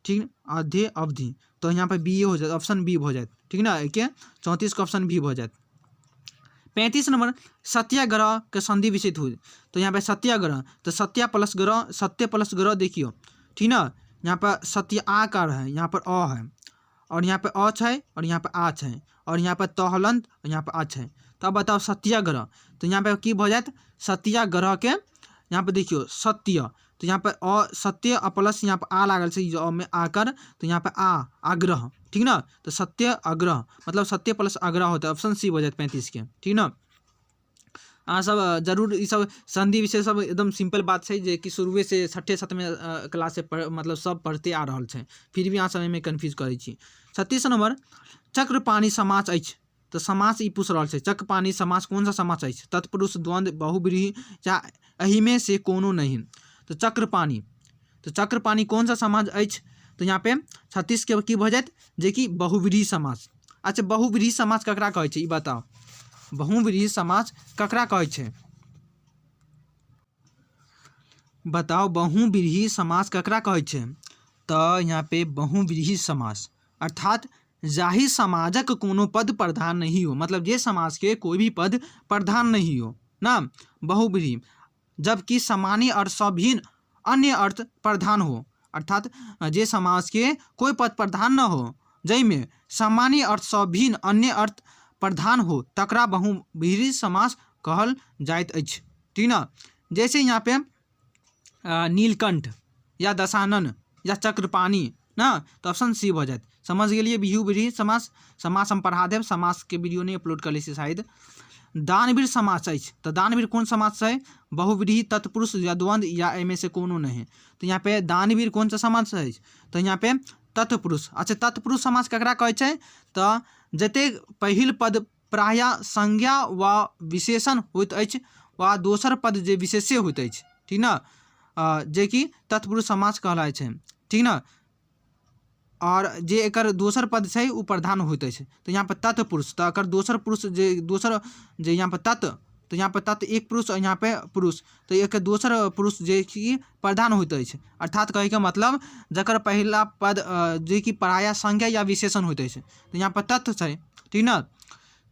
ठीक, आध्य अवधि, तऽ यहाँ पे बी ए हो जायत, ऑप्शन बी भऽ जायत, ठीक ने? एहिके 34 के ऑप्शन बी भऽ जायत। 35 नंबर, सत्याग्रह के संधि विच्छेद हुई। तो यहाँ पे सत्याग्रह, तो सत्या प्लस ग्रह, सत्य प्लस ग्रह, देखियो, ठीक ना? यहाँ पर सत्य आकार है, यहाँ पर अ है, और यहाँ पे अ छै, और यहाँ पे आ छै, और यहाँ पे तहलंत, और यहाँ पे आ छै। तो अब बताओ सत्याग्रह, तो यहाँ पे की भऽ जायत? सत्याग्रह के यहाँ पे देखियो सत्य, तो यहाँ पे अ सत्य आ प्लस यहाँ पे आ लागल छै, अ में आकर, तो यहाँ पे आ आग्रह, ठीक ना? तो सत्य आग्रह मतलब सत्य प्लस आग्रह होता है, ऑप्शन सी हो जाए 35 के, ठीक ना? अहाँ सब जरूर ई सब संधि विषय सब एकदम सिंपल बात छै जे कि शुरुए से छठे सतमे क्लास से मतलब सब पढ़ते आ रहल छै, फिर भी अहाँ सब एहिमे कन्फ्यूज करै छी। 36 नंबर, चक्रपाणि समास अछि। तऽ समास ई पूछ रहल छै, चक्रपाणि समास कोन सा समास अछि? तत्पुरुष, द्वंद्व, बहुव्रीहि या एहिमे से कोनो नहि। तऽ चक्रपाणि, तऽ चक्रपाणि कोन सा समास अछि? तऽ यहाँ पे 36 के की भऽ जायत? जेकि बहुव्रीहि समास। अच्छा, बहुव्रीहि समास ककरा कहै छै ई बताउ, बहुव्रीहि समास ककरा कहै छै? बताउ बहुव्रीहि समास ककरा कहै छै? तऽ यहाँ पे बहुव्रीहि समास अर्थात जाहि समाजक कोनो पद प्रधान नहीं हो, मतलब जे समाज के कोई भी पद प्रधान नहीं हो ना, बहुव्रीहि, जबकि सामान्य अर्थ सँ भिन्न अन्य अर्थ प्रधान हो, अर्थात जे समाज के कोई पद प्रधान न हो, जाहिमे सामान्य अर्थ सँ भिन्न अन्य अर्थ प्रधान हो, तकरा बहुव्रीहि समास कहल जाइत अछि, ठीक ना? जैसे यहाँ पे नीलकंठ या दशानन या चक्रपाणि ना, तऽ ऑप्शन सी भऽ जायत। समझ गेलियै बहुव्रीहि समास? समास हम पढ़ा देब, समासके वीडियो नहि अपलोड करै छी शायद। दानवीर समास अछि, तऽ दानवीर कोन समास छै? बहुव्रीहि, तत्पुरुष या द्वंद्व या एहिमे से कोनो नहि। तऽ यहाँ पे दानवीर कोन सा समास अछि? तऽ यहाँ पे तत्पुरुष। अच्छा, तत्पुरुष समास ककरा कहै छै? तऽ जतेक पहिल पद प्रायः संज्ञा वा विशेषण होइत अछि वा दोसर पद जे विशेषे होइत अछि, ठीक ने, जेकि तत्पुरुष समास कहलाइ छै, ठीक ने? आओर जे एकर दोसर पद छै ओ प्रधान होइत अछि। तऽ यहाँ पर तत्पुरुष, तऽ एकर दोसर पुरुष जे दोसर जे यहाँ पर तत्, तऽ यहाँ पर तत् एक पुरुष और यहाँ पे पुरुष, तऽ एकर दोसर पुरुष जे कि प्रधान होइत अछि, अर्थात कहैके मतलब जकर पहिला पद जे कि प्रायः संज्ञा या विशेषण होइत अछि, तऽ यहाँ पर तत् छै, ठीक ने?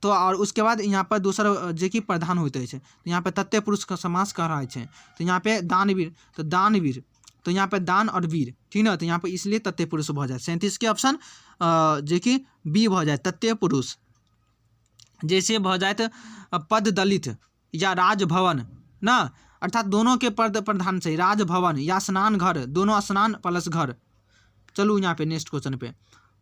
तो और उसके बाद यहाँ पर दोसर जे कि प्रधान होइत अछि, तऽ यहाँ पे तत्ते पुरुष के समास कहलाइ छै। तऽ यहाँ पे दानवीर, तऽ दानवीर, तो यहाँ पे दान और वीर, ठीक ने? तऽ यहाँ पे इसलिए तत्ते पुरुष भऽ जायत। 37 के ऑप्शन जे कि बी भऽ जायत, तत्ते पुरुष। जैसे भऽ जायत पद दलित या राजभवन ना, अर्थात दोनों के पद प्रधान छै, राजभवन या स्नान घर, दोनों स्नान प्लस घर। चलू यहाँ पे नेक्स्ट क्वेश्चन पे,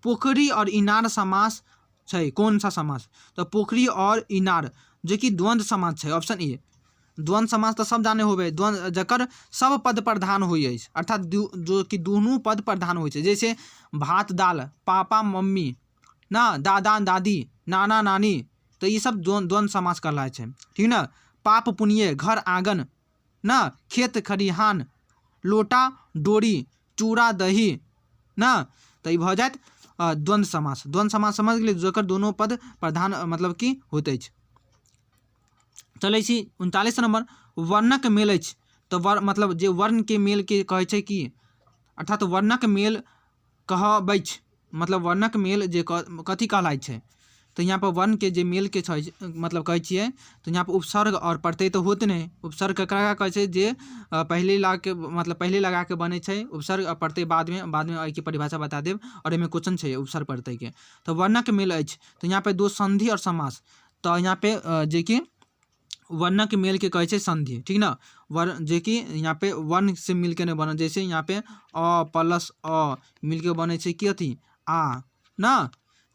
पोखरी और इनार समास छै, कौन सा समास? तऽ पोखरी और इनार जे कि द्वंद्व समास छै, ऑप्शन ए। द्वंद्व समास तऽ सब जाने होबै, द्वंद्व जकर सब पद प्रधान होइ अछि, अर्थात जो कि दुनू पद प्रधान होइ छै, जैसे भात दाल, पापा मम्मी ना, दादा दादी, नाना नानी, तऽ ई सब द्वंद्व समास कहलाइ छै, ठीक ने। पाप पुण्य, घर आंगन ना, खेत खरिहान, लोटा डोरी, चूड़ा दही ना, तऽ ई भऽ जायत द्वंद्व समास। द्वंद्व समास समझ गेलियै, जकर दुनू पद प्रधान मतलब कि होइत अछि। चलै छी 39 नम्बर, वर्णक मेल अछि तऽ मतलब जे वर्णके मेलके कहै छै की, अर्थात वर्णक मेल कहबै छै, मतलब वर्णक मेल जे कथी कहलाइ छै, तऽ यहाँ पर वर्णके जे मेलके छै मतलब कहै छियै, तऽ यहाँ पर उपसर्ग आओर प्रत्यय तऽ होत नहि। उपसर्ग ककरा कहै छै, जे पहिले लाके मतलब पहिले लगाके बनै छै उपसर्ग, आओर प्रत्यय बादमे, बादमे एहिके परिभाषा बता देब, आओर एहिमे क्वेश्चन छै उपसर्ग प्रत्ययके। तऽ वर्णक मेल अछि तऽ यहाँ पे दो संधि आओर समास, तऽ यहाँ पे जेकि वर्णक मेलके कहै छै संधि, ठीक ने। वर्ण जेकि यहाँ पे वर्ण से मिलके नहि बनल, जैसे यहाँ पे अ प्लस अ मिलके बनै छै की अथी आ ना,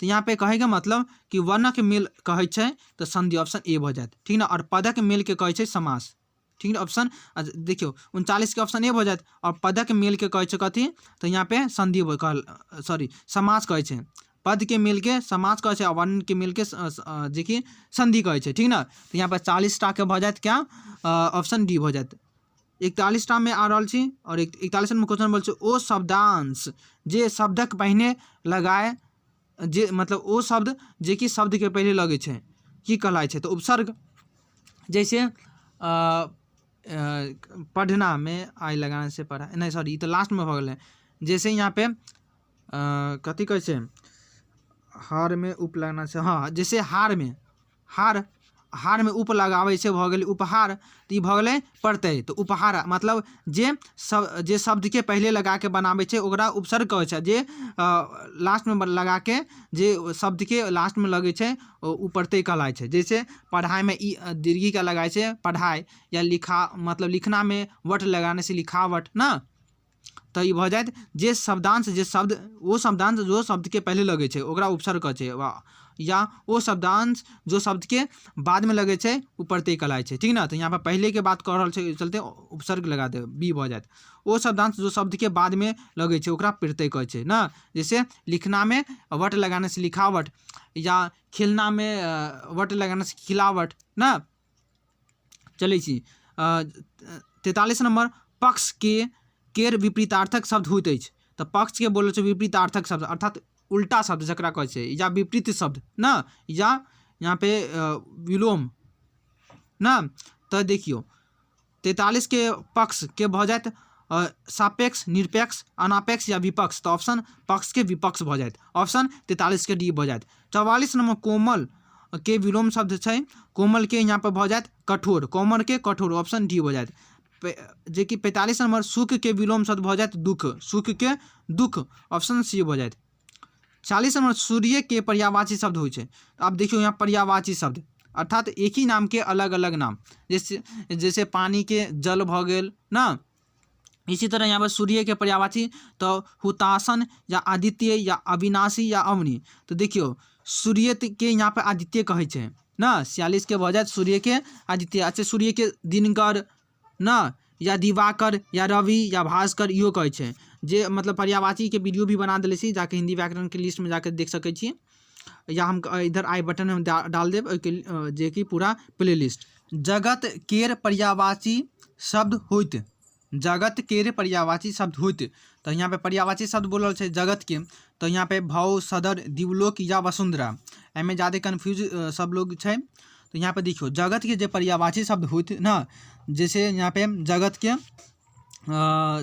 तऽ यहाँ पे कहैके मतलब कि वर्णक मेल कहै छै तऽ संधि, ऑप्शन ए भऽ जायत, ठीक ने। आओर पदक मेलके कहै छै समास, ठीक ने, ऑप्शन देखियौ 39के ऑप्शन ए भऽ जायत। आओर पदक मेलके कहै छै कथी, तऽ यहाँ पे संधि कहल, सॉरी समास कहै छै, पदके मेलके समास कहै छै, आ वर्णके मेलके जेकि संधि कहै छै, ठीक ने। तऽ यहाँ पर 40टाके भऽ जायत क्या, ऑप्शन डी भऽ जायत। 41टामे आ रहल छी, आओर 41 नम्बर क्वेश्चन बोल छै ओ शब्दांश जे शब्दक पहिने लगाए, जे मतलब ओ शब्द जेकि शब्दके पहिले लगै छै की कहलाइ छै, तऽ उपसर्ग। जैसे पढ़ना में आई लगाने से पढ़ा नहीं, सॉरी ई तऽ लास्टमे भऽ गेलै। जैसे यहाँ पे कथी कहै छै, हार में उप लगाना छै, हाँ जैसे हार में, हार, हार में उप लगाबै छै भऽ गेलै उपहार, तऽ ई भऽ गेलै प्रत्यय। तऽ उपहार मतलब जे सब, जे शब्दके पहिले लगाके बनाबै छै ओकरा उपसर्ग कहै छै, जे लास्टमे लगाके जे शब्दके लास्टमे लगै छै ओ प्रत्यय कहलाइ छै। जैसे पढ़ाइमे ई दीर्घिका लगाइ छै पढ़ाइ, या लिखा मतलब लिखनामे वट लगाने से लिखावट ने, तऽ ई भऽ जायत जे शब्दांश, जे शब्द ओ शब्दांश जो शब्दके पहिले लगै छै ओकरा उपसर्ग कहै छै, या ओ शब्दांश जो शब्दके बादमे लगै छै ओ प्रत्यय कहलाइ छै, ठीक ने। तऽ यहाँ पर पहिलेके बात कऽ रहल छै, ओहि चलते उपसर्ग लगा देबै, बी भऽ जायत। ओ शब्दांश जो शब्दके बादमे लगै छै ओकरा प्रत्यय कहै छै ने। जैसे लिखनामे वट लगाने से लिखावट, या खेलनामे वट लगाने से खिलावट ने। चलै छी 43 नम्बर, पक्षके केर विपरीतार्थक शब्द होइत अछि, तऽ पक्षके बोलै छै विपरीतार्थक शब्द, अर्थात उल्टा शब्द जकरा कहै छै, या विपरीत शब्द ने, या यहाँ पे विलोम ने। तऽ देखियौ 43के पक्षके भऽ जायत सापेक्ष, निरपेक्ष, अनापेक्ष या विपक्ष, तऽ ऑप्शन पक्षके विपक्ष भऽ जायत, ऑप्शन 43के डी भऽ जायत। 44 नम्बर, कोमल के विलोम शब्द छै, कोमल के यहाँ पर भऽ जायत कठोर, कोमल के कठोर, ऑप्शन डी भऽ जायत। जेकि 45 नम्बर, सुख के विलोम शब्द भऽ जायत दुख, सुख के दुख, ऑप्शन सी भऽ जायत। 40 नम्बर, सूर्य के पर्यायवाची शब्द होइ छै, तऽ आब देखियौ यहाँ पर्यायवाची शब्द अर्थात एक ही नाम के अलग अलग नाम, जैसे जैसे पानी के जल भऽ गेल ने, इसी तरह यहाँ पर सूर्य के पर्यायवाची तऽ हुतासन या आदित्य या अविनाशी या अवनी, तऽ देखियौ सूर्य के यहाँ पर आदित्य कहै छै ने, 46 के भऽ जायत सूर्य के आदित्य। अच्छा सूर्य के दिनकर ने, या दिवाकर या रवि या भास्कर इहो कहै छै, जे मतलब पर्यायवाचीके वीडियो भी बना देले छी, जाके हिन्दी व्याकरणके लिस्टमे जाके देख सकै छी, या हम इधर आई बटन हम डाल देब ओहिके जेकि पूरा प्ले लिस्ट। जगत केर पर्यायवाची शब्द होइत, जगत केर पर्यायवाची शब्द होइत, तऽ यहाँ पे पर्यायवाची शब्द बोलल छै जगत के, तऽ यहाँ पे भव, सदर, दिवलोक या वसुंधरा, एहिमे जादे कन्फ्यूज सब लोग छै। तऽ यहाँ पे देखियौ जगत के जे पर्यायवाची शब्द होइत ने, जैसे यहाँ पे जगत के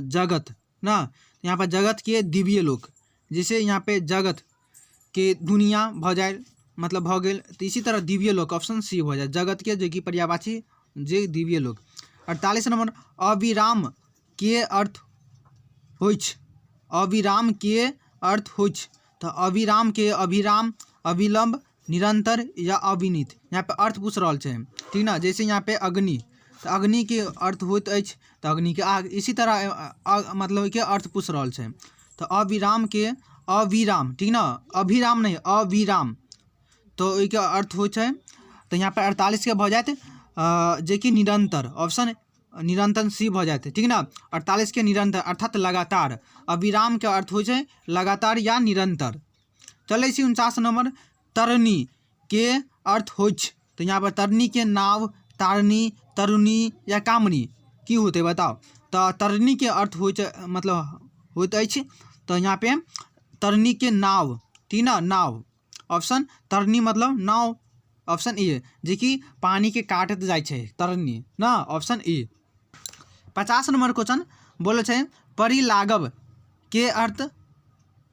जगत ना, यहाँ पर जगत के दिव्य लोक, जैसे यहाँ पे जगत के दुनिया भऽ जाय मतलब भऽ गेल, तऽ इसी तरह दिव्य लोक ऑप्शन सी भऽ जाय जगत के जे कि पर्यायवाची जे दिव्य लोक। 48 नंबर, अविराम के अर्थ होइछ, अविराम के अर्थ होइछ, तऽ अविराम के अभिराम, अविलंब, निरंतर या अविनीत, यहाँ पे अर्थ पूछ रहल छै, ठीक ने। जैसे यहाँ पे अग्नि, तऽ अग्निके अर्थ होइत अछि तऽ अग्निके आग, इसी तरह मतलब के अर्थ पूछ रहल छै। तऽ अविरामके अविराम, ठीक ने, अभिराम नहि अविराम, तऽ ओहिके अर्थ होइ छै। तऽ यहाँ पे 48के भऽ जायत जेकि निरन्तर, ऑप्शन निरन्तर सी भऽ जायत, ठीक ने। 48 के निरन्तर अर्थात लगातार, अविराम के अर्थ होइ छै लगातार या निरन्तर। चलै छी 49 नंबर, तरनी के अर्थ होइ छै, तऽ यहाँ पर तरनी के नाव, तारनी, तरुणी या कामनी की होतै बताउ। तऽ तरनी के अर्थ होइ छै, मतलब होइत अछि, तऽ यहाँ पे तरनी के नाव, ठीक ने, नाव, ऑप्शन तरनी मतलब नाव, ऑप्शन ए, जेकि पानी के काटैत जाइ छै तरनी ना, ऑप्शन ए। 50 नंबर क्वेश्चन बोलै छै परिलागब के अर्थ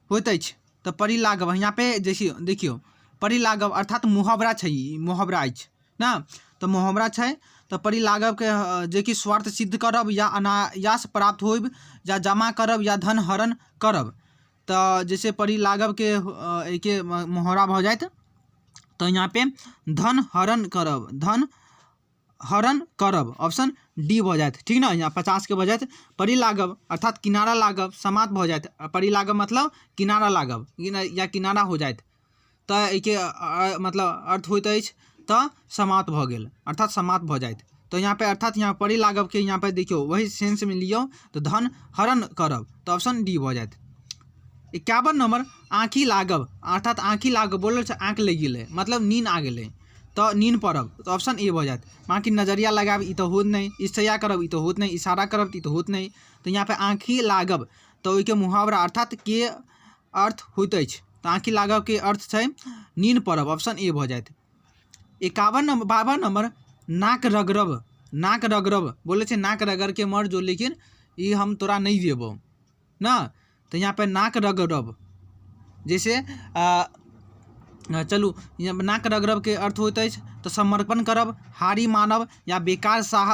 होइत अछि, तऽ परिलागब यहाँ पे जैसे देखियौ परिलागब अर्थात मुहावरा छै, ई मुहावरा अछि ना, तऽ मुहावरा छै, तऽ परिलागब के जेकि स्वार्थ सिद्ध करब या अनायास प्राप्त होइब या जमा करब या धन हरण करब, तऽ जैसे परिलागब के एहिके मुहावरा भऽ जायत, तऽ यहाँ पे धन हरण करब, धन हरण करब, ऑप्शन डी भऽ जायत, ठीक ने। यहाँ 50 के भऽ जायत परिलागब अर्थात किनारा लागब, समाप्त भऽ जायत, परिलागब मतलब किनारा लागब या किनारा हो जायत, तऽ एहिके मतलब अर्थ होइत अछि तऽ समाप्त भऽ गेल, अर्थात समाप्त भऽ जायत। तऽ यहाँ पे अर्थात यहाँ परिलागब के यहाँ पे देखियौ वही सेंस में लियौ तऽ धन हरण करब, तऽ ऑप्शन डी भऽ जायत। 51 नंबर आँखि लागब अर्थात आँखि लागब बोलल छै आँखि लागि गेलै मतलब नींद आ गेलै, तऽ नींद पड़ब, तऽ ऑप्शन ए भऽ जायत। बाँकी नजरिया लगायब ई तऽ होत नहि, ईर्ष्या करब ई तऽ होत नहि, इशारा करब ई तऽ होत नहि, तऽ यहाँ पे आँखि लागब तऽ ओहिके मुहावरा अर्थात के अर्थ होइत अछि, तऽ आँखि लागब के अर्थ छै नींद पड़ब, ऑप्शन ए भऽ जायत। 51 नंबर 52 नंबर नाक रगड़ब, नाक रगड़ब बोलै छै नाक रगड़ के मर जो लेकिन ई हम तोरा नहि देबौ ना, तऽ यहाँ पे नाक रगड़ब जैसे चलू यहाँ नाक रगड़ब के अर्थ होइत अछि तऽ समर्पण करब, हारी मानब या बेकार साह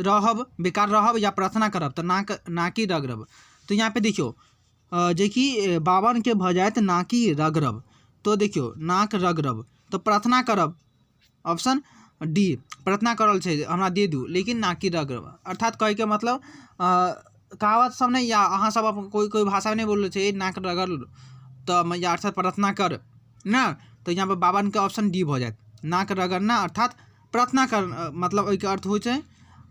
रहब, बेकार रहब या प्रार्थना करब, तऽ नाक नाकी रगड़ब। तऽ यहाँ पे देखियौ जेकि 52 के भऽ जायत नाकी रगड़ब, तो देखियौ नाक रगड़ब तऽ प्रार्थना करब, ऑप्शन डी प्रार्थना करल छै हमरा दे दू लेकिन नाकी रगड़ब, अर्थात कहैके मतलब कहावत सब नहि या अहाँ सब अपन कोइ कोइ भाषा नहि बोलै छै नाक रगड़ तऽ या अर्थात प्रार्थना कर ना, तऽ यहाँ पर 52 के ऑप्शन डी भऽ जायत नाक रगड़ना अर्थात प्रार्थना कर, मतलब ओहिके अर्थ होइ छै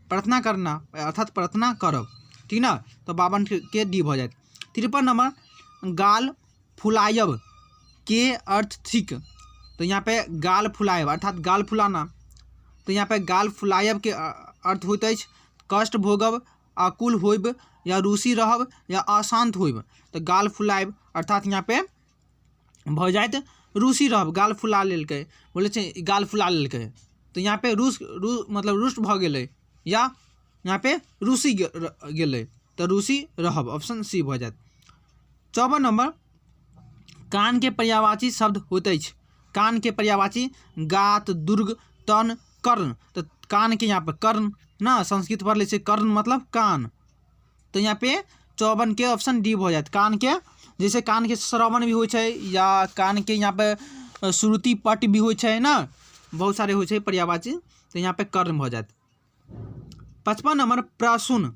प्रार्थना करना अर्थात प्रार्थना करब, ठीक ने, तऽ 52 के डी भऽ जायत। 53 नंबर गाल फुलायब के अर्थ थिक, तऽ यहाँ पे गाल फुलायब अर्थात गाल फुलाना, तऽ यहाँ पे गाल फुलायब के अर्थ होइत अछि कष्ट भोगब, आकुल होइब या रूसी रहब या अशांत होइब, तऽ गाल फुलायब अर्थात यहाँ पे भऽ जायत रूसी रहब, गाल फुला लेलकै बोलै छै गाल फुला लेलकै, तऽ यहाँ पे रूस रू मतलब रुष्ट भऽ गेलै या यहाँ पे रूसी गेलै, तऽ रूसी रहब, ऑप्शन सी भऽ जायत। 54 नंबर कान के पर्यायवाची शब्द होइत अछि, कान के पर्यायवाची गात, दुर्ग, तन, कर्ण, तऽ कान के यहाँ पे कर्ण ना संस्कृत पढ़ लै छै कर्ण मतलब कान, तऽ यहाँ पे 54 के ऑप्शन डी भऽ जायत। कान के जैसे कान के श्रवण भी होइ छै या कान के यहाँ पे श्रुति पट भी होइ छै ना, बहुत सारे होइ छै पर्यायवाची, तऽ यहाँ पे कर्ण भऽ जायत। 55 नंबर प्रसून,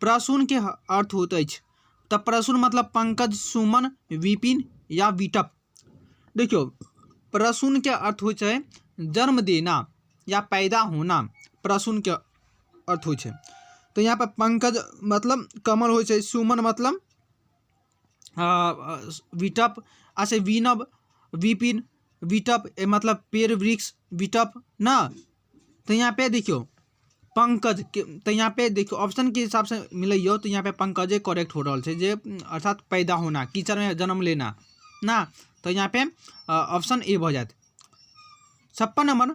प्रसून के अर्थ होइत अछि, तऽ प्रसून मतलब पंकज, सुमन, विपिन या विटप। देखियौ प्रसून के अर्थ होइ छै जन्म देना या पैदा होना, प्रसून के अर्थ होइ छै। तऽ यहाँ पर पंकज मतलब कमल होइ छै, सुमन मतलब विटप, अच्छा विनब, विपिन, विटप मतलब पेड़ वृक्ष, विटप ना। तऽ यहाँ पे देखियौ पंकज के, तऽ यहाँ पे देखियौ ऑप्शन के हिसाब से मिलैयौ तऽ यहाँ पे पंकजे करेक्ट हो रहल छै, जे अर्थात पैदा होना, कीचड़ में जन्म लेना ना, तऽ यहाँ पे ऑप्शन ए भऽ जायत। 56 नंबर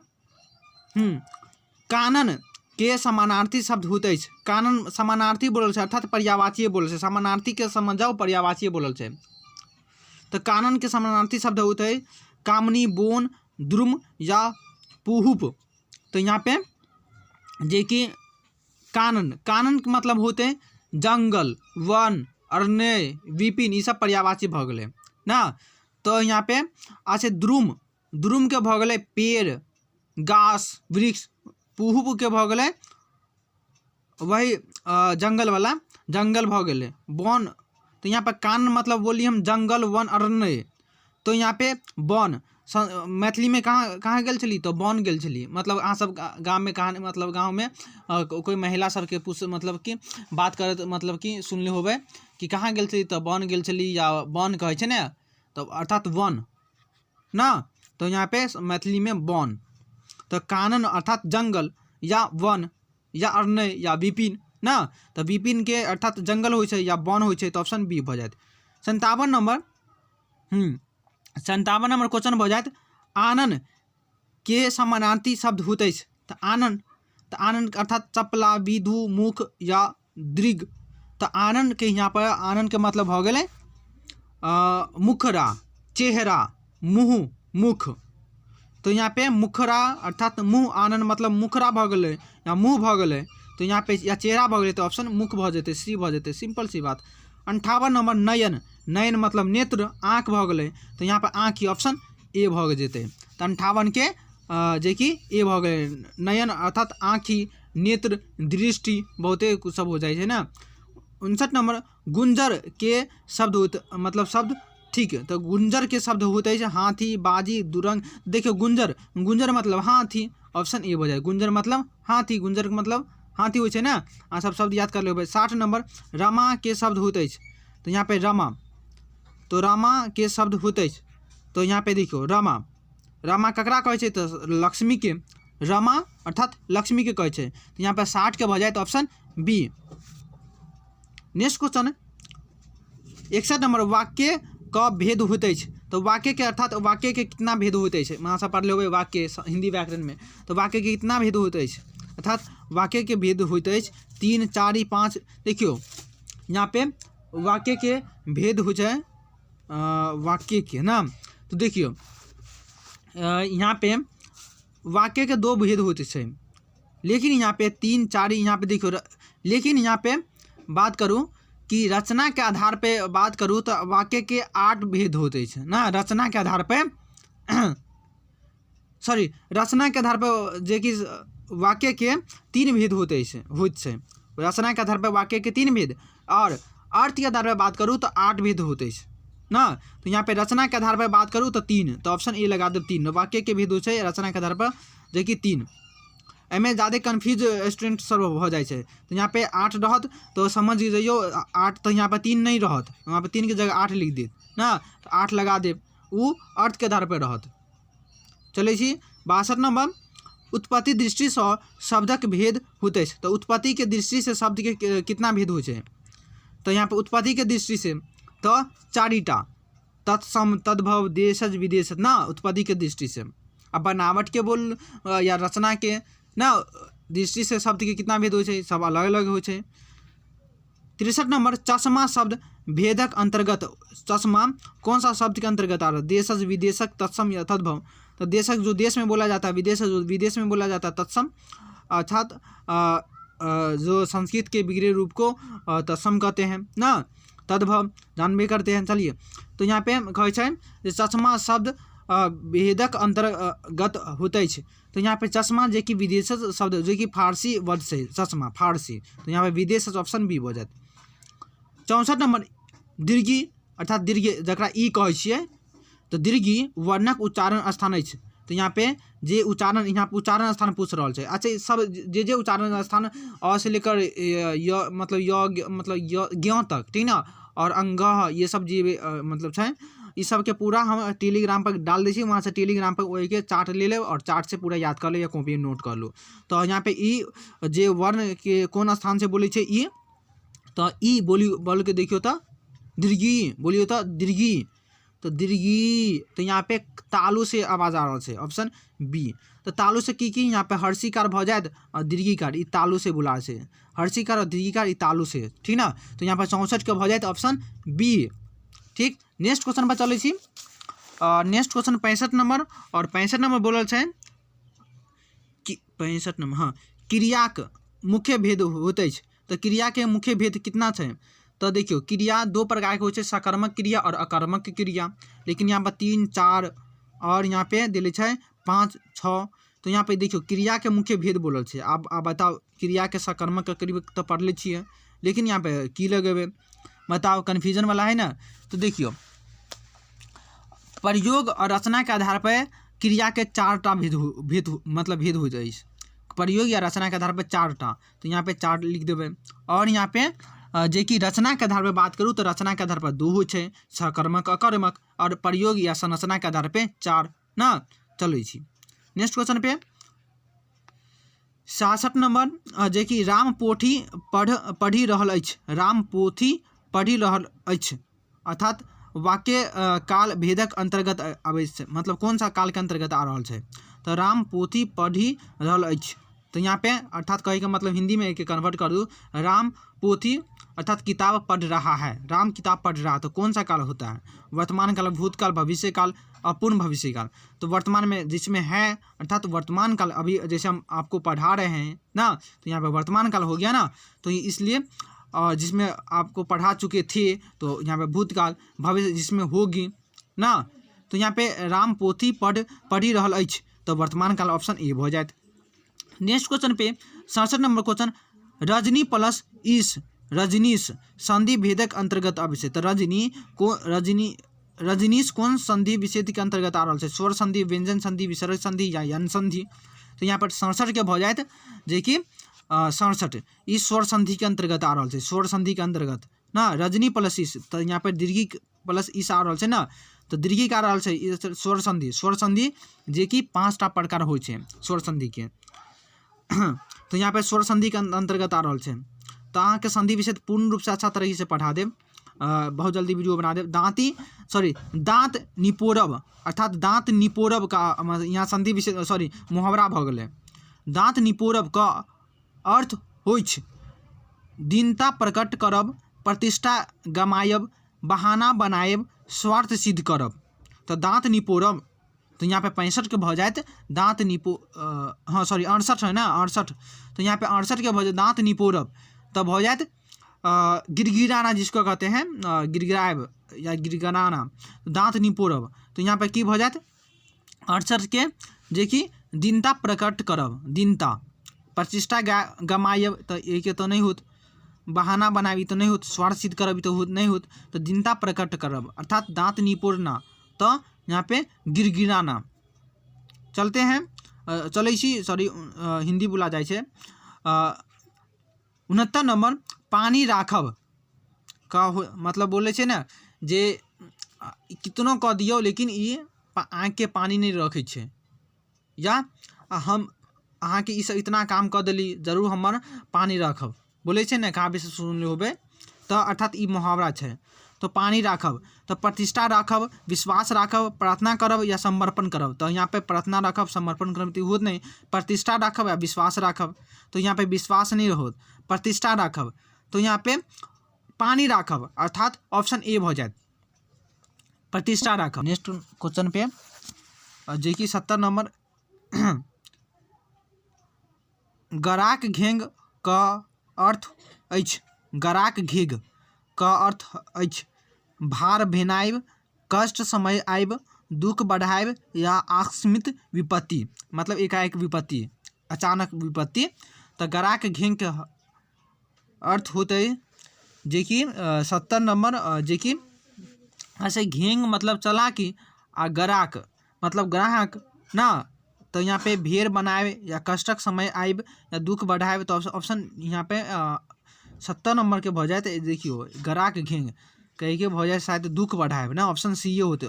कानन के समानार्थी शब्द होइत अछि, कानन समानार्थी बोलल छै अर्थात पर्यायवाची बोलल छै, समानार्थी के समझ जाउ पर्यायवाची बोलल छै। तऽ कानन के समानार्थी शब्द होइत अछि कामनी, बोन, द्रुम या पुहुप। तऽ यहाँ पे जे कि कानन, कानन के मतलब होते जंगल, वन, अरण्य, विपिन, ई सब पर्यायवाची भऽ गेलै ना। तऽ यहाँ पे अच्छा द्रुम, द्रुम के भऽ गेलै पेड़, गाछ, वृक्ष, पुहुप के भऽ गेलै वही जंगल वाला, जंगल भऽ गेलै वन। तो यहाँ पर कान मतलब बोलिए हम जंगल, वन, अरण्य, तो यहाँ पे वन, मैथिलीमे कहाँ कहाँ गेल छली? तऽ वन गेल छली। मतलब अहाँ सब गाममे कहाँ, मतलब गाँवमे कोइ महिला सबके पूछ, मतलब कि बात करैत, मतलब कि सुनले होबै कि कहाँ गेल छली? तऽ वन गेल छली या वन कहै छै ने, तऽ अर्थात वन ना। तऽ यहाँ पे मैथिलीमे वन, तऽ कानन अर्थात जंगल या वन या अरण्य या विपिन ना। तऽ विपिनके अर्थात जंगल होइ छै या वन होइ छै, तऽ ऑप्शन बी भऽ जायत। 57 नंबर, 57 नंबर क्वेश्चन भऽ जायत, आनन के समानार्थी शब्द होइत अछि? तऽ आनन, तऽ आनन अर्थात चपला, विधु, मुख या दृग। तऽ आनन के यहाँ पर आनन के मतलब भऽ गेलै मुखरा, चेहरा, मुँह, मुख। तऽ यहाँ पे मुखरा अर्थात मुँह, आनन मतलब मुखरा भऽ गेलै या मुँह भऽ गेलै, तऽ यहाँ पे या चेहरा भऽ गेलै, तऽ ऑप्शन मुख भऽ जेतै, सी भऽ जेतै। सिंपल सी बात। 58 नंबर, नयन, नयन मतलब नेत्र, आँख भऽ गेलै, तऽ यहाँ पर आँख ऑप्शन ए भऽ जेतै। तऽ 58 के जेकि ए भऽ गेलै, नयन अर्थात आँखि, नेत्र, दृष्टि, बहुते कुछ सब हो जाइ छै ने। 59 नंबर, गुंजर के शब्द होइत, मतलब शब्द ठीक है, तऽ गुंजर के शब्द होइत अछि हाथी, बाजी, दुरंग। देखियौ गुंजर, गुंजर मतलब हाथी, ऑप्शन ए भऽ जाय। गुंजर मतलब हाथी, गुंजर के मतलब हाथी होइ छै ने। अहाँ सब शब्द याद कर लेबै। 60 नंबर, रमा के शब्द होइत अछि? तऽ यहाँ पे रमा, तो रमा के शब्द होइत अछि, तो यहाँ पे देखियौ रमा, रमा ककरा कहै छै? तऽ लक्ष्मी के, रमा अर्थात लक्ष्मी के कहै छै। तऽ यहाँ पे 60 के भऽ जायत option B. Next question 61 number, वाक्य क भेद होइत अछि? तऽ वाक्य के अर्थात वाक्य के कितना भेद होइत अछि? अहाँ सब पढ़ले होबै वाक्य हिंदी व्याकरण में। तऽ वाक्य के कितना भेद होइत अछि? अर्थात वाक्य के भेद होइत अछि 3, 4, 5। देखियौ यहाँ पे वाक्य के भेद होइ छै, वाक्य के ना। तो देखियौ यहाँ पे वाक्य के 2 भेद होइत छै, लेकिन यहाँ पे 3, 4, यहाँ पे देखियौ, लेकिन यहाँ पे बात करूँ कि रचना के आधार पे बात करूँ तो वाक्य के 8 भेद होते छै ना। रचना के आधार पे, सॉरी, रचना के आधार पे जे कि वाक्य के 3 भेद होते छै, होइत छै। रचना के आधार पे वाक्य के 3 भेद और अर्थ के आधार पे बात करूँ तो 8 भेद होते छै ना। तो यहाँ पे रचना के आधार पे बात करूँ तो 3, तो ऑप्शन ए लगा देब 3। वाक्य के भेद होइ छै रचना के आधार पर जे कि 3। एहिमे ज्यादे कन्फ्यूज स्टूडेंट सब भऽ जाइ छै। तऽ यहाँ पे 8 रहत तो समझ जइयौ 8, तऽ यहाँ पे 3 नहि रहत, वहाँ पे 3 के जगह 8 लिख देत ना, तऽ 8 लगा देब, उ अर्थ के आधार पर रहत। चलै छी 62 नंबर, उत्पत्ति दृष्टिसँ शब्दक भेद होइत अछि? तऽ उत्पत्ति के दृष्टिसँ शब्द के कितना भेद होइ छै? तऽ यहाँ पे उत्पत्ति के दृष्टिसँ तऽ 4टा, तत्सम, तद्भव, देशज, विदेशज ना, उत्पत्ति के दृष्टिसँ। आ बनावट के बोल या रचना के ना दृष्टिसँ शब्द के कितना भेद होइ छै? सब अलग अलग होइ छै। 63 नंबर, चश्मा शब्द भेदक अंतर्गत, चश्मा कौन सा शब्द के अंतर्गत आ रहा है? देशज, विदेशक, तत्सम या तद्भव। तो देशक जो देश में बोला जाता है, विदेश जो विदेश में बोला जाता है, तत्सम अर्थात जो संस्कृत के बिगड़े रूप को तत्सम कहते हैं ना, तद्भव जानबे करते हैं। चलिए तो यहाँ पे कहै छै जे चश्मा शब्द भेदक अंतर्गत होइत अछि। तो यहाँ पे चश्मा जे कि विदेश शब्द जे कि फारसी वर्ड से चश्मा फारसी, तो यहाँ पे विदेश ऑप्शन बी भऽ जायत। 64 नंबर, दीर्घी अर्थात दीर्घ जकरा ई कहै छियै, तऽ दीर्घी वर्णक उच्चारण स्थान अछि। तऽ यहाँ पे जे उच्चारण, यहाँ पे उच्चारण स्थान पूछ रहल छै। अच्छा, सब जे जे उच्चारण स्थान अ से लेकर य, मतलब य, मतलब य, ज्ञ तक, ठीक ना, और अंग, ये सब जे मतलब छै, ई सबके पूरा हम टेलीग्राम पर डाल दै छी, वहाँ से टेलीग्राम पर ओहिके चार्ट ले लेब और चार्ट से पूरा याद कर ले या कॉपी में नोट कर लू। तऽ यहाँ पे ई जे वर्ण के कोन स्थान से बोलै छै ई, तऽ ई बोली बोल के देखियौ तऽ दीर्घी बोलियौ तऽ दीर्घी, तऽ दीर्घी, तऽ यहाँ पे तालु से आवाज आ रहल छै ऑप्शन बी। तऽ तालु से की की यहाँ पे हर्षिकार भऽ जायत और दीर्घीकार, ई तालु से बोला छै, हर्षिकार और दीर्घीकार ई तालु से, ठीक ना। तऽ यहाँ पर 64 के भऽ जायत ऑप्शन बी। ठीक, नेक्स्ट क्वेश्चन पर चलै छी। नेक्स्ट क्वेश्चन 65 नंबर, और 65 नंबर बोलल छै कि 65 नंबर, हाँ, क्रियाक मुख्य भेद होइत अछि। तऽ क्रिया के मुख्य भेद कितना छै? तऽ देखियौ क्रिया 2 प्रकार के होइ छै, सकर्मक क्रिया और अकर्मक क्रिया, लेकिन यहाँ पर 3, 4 और यहाँ पे देले छै 5, 6। तो यहाँ पे देखियौ क्रिया के मुख्य भेद बोलल छै। आब बताउ क्रिया के सकर्मक क्रिया तऽ पढ़ले छियै, लेकिन यहाँ पे की लगेबै बताउ, कन्फ्यूजन वाला है ना। तो देखियौ प्रयोग और रचना के आधार पर क्रिया के 4टा भेद भेद मतलब भेद होइत अछि। प्रयोग या रचना के आधार पर 4टा, तो यहाँ पे 4 लिख देबै। और यहाँ पे जे कि रचना के आधार पर बात करू तो रचना के आधार पर 2 होइ छै, सकर्मक अकर्मक, और प्रयोग या संरचना के आधार पे 4 ना। चलै छी नेक्स्ट क्वेश्चन पे, 66 नंबर, जे कि राम पोथी पढ़ि रहल अछि, राम पोथी पढ़ि रहल अछि, अर्थात वाक्य काल भेदक अंतर्गत आबै छै, मतलब कौन सा काल के अंतर्गत आ रहल छै, तो राम पोथी पढ़ि रहल अछि, तो यहाँ पे अर्थात कहे के मतलब हिंदी में के कन्वर्ट कर दू, राम पोथी अर्थात किताब पढ़ रहा है, राम किताब पढ़ रहा है, तो कौन सा काल होता है, वर्तमान काल, भूतकाल, भविष्य काल, अपूर्ण भविष्य काल। तो वर्तमान में जिसमें है अर्थात वर्तमान काल, अभी जैसे हम आपको पढ़ा रहे हैं ना, तो यहाँ पे वर्तमान काल हो गया ना, तो इसलिए और जिसमें आपको पढ़ा चुके थे तो यहाँ पे भूतकाल, भविष्य जिसमें होगी ना, तो यहाँ पे राम पोथी पढ़ि रहल अछि, तो वर्तमान काल ऑप्शन ए भऽ जायत। नेक्स्ट क्वेश्चन पे 67 नंबर क्वेश्चन, रजनी प्लस ईश, रजनीश संधि भेदक अंतर्गत आबै छै, तो रजनी को रजनी रजनीश कोन संधि विच्छेद के अंतर्गत आ रहल छै, स्वर संधि, व्यंजन संधि, विसर्ग संधि या यन संधि। तो यहाँ पर 67 के भऽ जायत जेकि 67 ई स्वर संधि के अंतर्गत आ रहल छै, स्वर संधि के अंतर्गत ना, रजनी प्लस ईश, तो यहाँ पर दीर्घी प्लस ईश आ रहल छै ना, तो दीर्घी आ रहल छै स्वर संधि, स्वर संधि जेकि 5टा प्रकार होइ छै स्वर संधि के, तो यहाँ पे स्वर संधि के अंतर्गत आ रहल छै। तो अहाँके संधि विषय पूर्ण रूप से अच्छा तरीके से पढ़ा देब, बहुत जल्दी वीडियो बना देब। दाँती सॉरी दाँत निपोड़ब, अर्थात दाँत निपोड़ब का यहाँ संधि विषय सॉरी मुहावरा भऽ गेलै। दाँत निपोड़ब का अर्थ होइछ दीनता प्रकट करब, प्रतिष्ठा गमायब, बहाना बनायब, स्वार्थ सिद्ध करब। तो दाँत निपोड़ब तो यहाँ पे 65 के भऽ जायत दाँत निपो हाँ सॉरी 68 है ना, 68, तो यहाँ पे 68 के भऽ जायत दाँत निपोड़ब, तब भऽ जायत गिड़गिड़ाना, जिसको कहते हैं गिड़गिड़ायब या गिड़गिड़ाना, दाँत निपोड़ब। तो यहाँ पे की भऽ जायत 68 के जेकि दीनता प्रकट करब, दीनता प्रतिष्ठा गमायब तो एहिके तो नहीं होत, बहाना बनाबी तो नहीं होत, स्वार्थ सिद्ध करब तो होत नहीं होत, तो दीनता प्रकट करब अर्थात दाँत निपोड़ना, तो यहाँ पे गिड़गिड़ाना। चलते हैं, चलै छी सॉरी हिंदी बोला जाइ छै। 69 नंबर पानी राखब का हो, मतलब बोलै छै ने जे कितनो कऽ दियौ लेकिन ई आँखिके पानी नहि रखै छै, या हम अहाँके ई सब इतना काम कऽ देली जरूर हमर पानी राखब, बोलै छै ने, कहाँ बेसी सुनले होबै, तऽ अर्थात ई मुहावरा छै। तो पानी राखब तो प्रतिष्ठा राखब, विश्वास राखब, प्रार्थना करब या समर्पण करब। तो यहाँ पे प्रार्थना राखब समर्पण करब तो होत नहीं, प्रतिष्ठा राखब या विश्वास राखब, तो यहाँ पे विश्वास नहीं होत, प्रतिष्ठा राखब तो यहाँ पे पानी राखब अर्थात ऑप्शन ए भऽ जायत, प्रतिष्ठा राखब। नेक्स्ट क्वेश्चन पे जेकि 70 नंबर गराक घेंग का अर्थ अछि, गराक घेघ का अर्थ अछि भार भेनाइब, कष्ट समय आयब, दुख बढ़ायब या आकस्मिक विपत्ति, मतलब एकाएक विपत्ति, अचानक विपत्ति। तो गराक घेंग के अर्थ होते जेकि 70 नंबर जेकि ऐसे घेंग मतलब चलाकी आ गराक मतलब ग्राहक ना, तो यहाँ पे भेड़ बनाए या कष्टक समय आयब या दुख बढ़ाए, तो ऑप्शन यहाँ पे 70 नंबर के भऽ जायत। देखियो गराक घेंग कहे के भऽ जायत शायद दुख बढ़ाए ना, ऑप्शन सी ये होते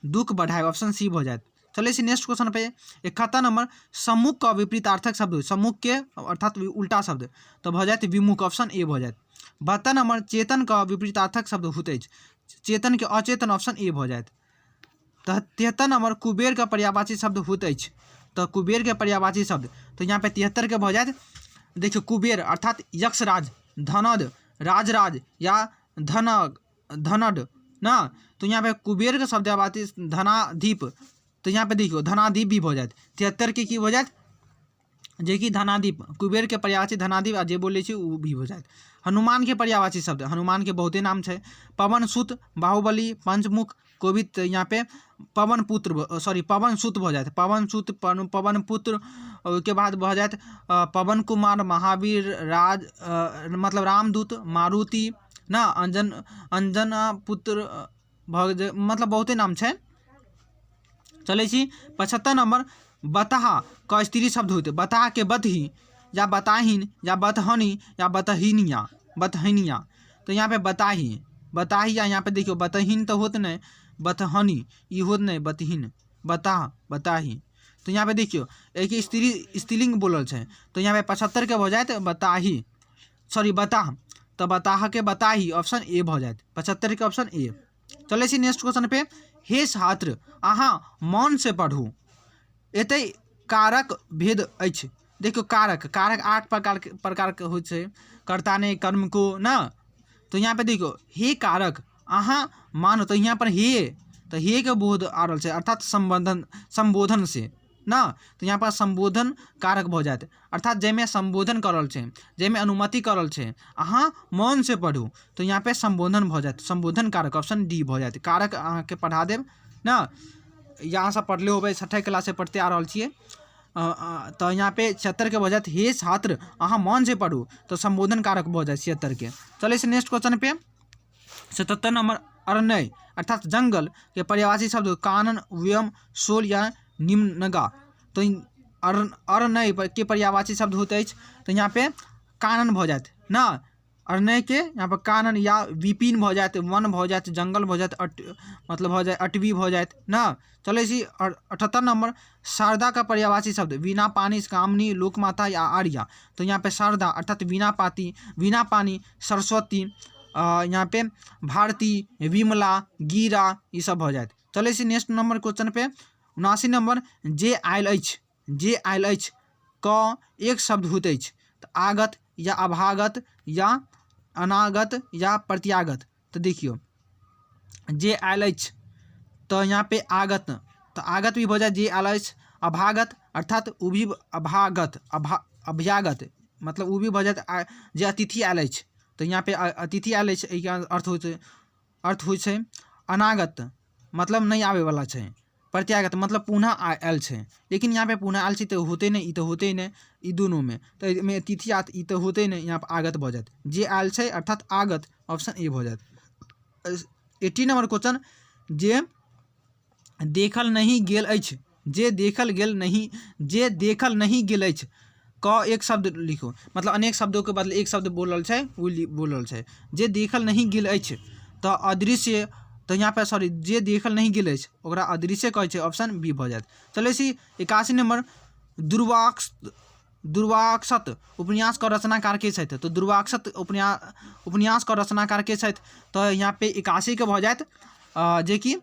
दुख बढ़ाए, ऑप्शन सी भऽ जायत। चले छी नेक्स्ट क्वेश्चन पे, 71 नंबर सम्मुख का विपरीतार्थक शब्द, सम्मुख के अर्थात उल्टा शब्द, तो भऽ जायत विमुख, ऑप्शन ए भऽ जायत। 72 नंबर चेतन का विपरीतार्थक शब्द होते अछि, चेतन के अचेतन, ऑप्शन ए भऽ जायत। 73 नंबर कुबेर का पर्यायवाची शब्द होते अछि, तो कुबेर के पर्यायवाची शब्द तो यहाँ पे 73 के भऽ जायत। देखियो कुबेर अर्थात यक्षराज, धनद, राजराज या धनड ना, तो यहाँ पे कुबेर के शब्दवाची धनाधीप, तो यहाँ पे देखियो धनाधीप भी भऽ जायत। 73 के की भऽ जायत जेकि धनाधीप, कुबेर के पर्यायवाची धनाधीप आ जे बोलै छी ओ भी भऽ जायत। हनुमान के पर्यायवाची शब्द, हनुमान के बहुते नाम छै, पवन सुत, बाहुबली, पंचमुख, कोविद, यहाँ पे पवन पुत्र सॉरी पवन सुत भऽ जायत, पवन सुत, पवन पुत्र, ओहिके बाद भऽ जायत पवन कुमार, महावीर, राज मतलब रामदूत, मारुति ना, अंजना पुत्र भऽ मतलब बहुते नाम छै। चलै छी 75 नंबर, बताह क स्त्री शब्द होइत, बताह के बतही या बताहिन या बतहनी या बतहिनिया, बतहनिया। तो यहाँ पे बताही, बताही या यहाँ पे देखियो बतहिन तो होत नहीं, बतहनी ई होत नहीं, बतहिन, बताह, बताही। तो यहाँ पे देखियो एक स्त्री स्त्रीलिंग बोलल छै, तो यहाँ पे 75 के भऽ जायत बताही, सॉरी बताह, तो बताह के बताही ऑप्शन ए भऽ जायत, 75 के ऑप्शन ए। चलै छी नेक्स्ट क्वेश्चन पे, हे छात्र अहाँ मन से पढ़ू, एतै कारक भेद अछि। देखियौ कारक, कारक 8 प्रकार के होइ छै, कर्ता ने कर्म को ना। तो यहाँ पे देखियौ हे कारक अहाँ मानो, तो यहाँ पर हे, तो हे के बोध आ रहल छै, अर्थात संबोधन, संबोधन से ना। तो यहाँ पर संबोधन कारक भऽ जायत, अर्थात जाहिमे संबोधन करल छै, जाहिमे अनुमति करल छै, अहाँ मन से पढ़ू, तो यहाँ पे संबोधन भऽ जायत, संबोधन कारक ऑप्शन डी भऽ जायत। कारक अहाँके पढ़ा देब ना, या अहाँ सब पढ़ले होबै, छठे क्लास से पढ़ते आ रहल छियै। तऽ यहाँ पे 76 के भऽ जायत हे छात्र अहाँ मन से पढ़ू, तऽ संबोधन कारक भऽ जायत 76 के। चलै छै नेक्स्ट क्वेश्चन पे, 77 नंबर अरण्य अर्थात जंगल के पर्यायवाची शब्द कानन, व्यम, सोल या निम्नगा। तो अरण्य के पर्यायवाची शब्द होइत अछि, तो यहाँ पे कानन भऽ जायत ना, अरण्य के यहाँ पर कानन या विपिन भऽ जायत, वन भऽ जायत, जंगल भऽ जायत, अट मतलब भऽ जायत, अटवी भऽ जायत ना। चलै छी 78 नंबर, शारदा का पर्यायवाची शब्द वीणा पानी, कामनी, लोकमाता या आर्या। तो यहाँ पे शारदा अर्थात वीणा पाती, वीणा पानी, सरस्वती, यहाँ पे भारती, विमला, गिरा, ई सब भऽ जायत। चलै छी नेक्स्ट नंबर क्वेश्चन पे, 79 नंबर, जे आयल अछि, जे आयल अछि क एक शब्द होइत अछि, तऽ आगत या अभागत या अनागत या प्रत्यागत। तऽ देखियौ जे आयल अछि, तऽ यहाँ पे आगत, तऽ आगत भी भऽ जायत जे आयल अछि, अभागत अर्थात ओ भी अभागत, अभ्यागत मतलब ओ भी भऽ जायत जे अतिथि आयल अछि, तऽ यहाँ पे अतिथि आयल अछि, एहिके अर्थ होइत छै, अर्थ होइ छै अनागत मतलब नहि आबैवला छै, प्रत्यागत मतलब पुनः आयल छै, लेकिन यहाँ पे पुनः आयल छै तऽ होतै नहि, ई तऽ होतै नहि, ई दुनूमे तऽ एहिमे अतिथि आयत ई तऽ होतै नहि, यहाँ पर आगत भऽ जायत, जे आयल छै अर्थात आगत ऑप्शन ए भऽ जायत। 80 नंबर क्वेश्चन, जे देखल नहि गेल अछि, जे देखल गेल नहि, जे देखल नहि गेल अछि क एक शब्द लिखू, मतलब अनेक शब्दों के बदले एक शब्द बोलल छै, ओ बोलल छै, जे देखल नहि गेल अछि तऽ अदृश्य, तऽ यहाँ पे सॉरी जे देखल नहि गेल अछि ओकरा अदृश्य कहै छै, ऑप्शन बी भऽ जायत। चलै छी 81 नंबर, दुर्वाक्षत उपन्यास के रचनाकार के छथि, तऽ दुर्वाक्षत उपन्यास के रचनाकार के छथि, तऽ यहाँ पे 81 के भऽ जायत, जेकि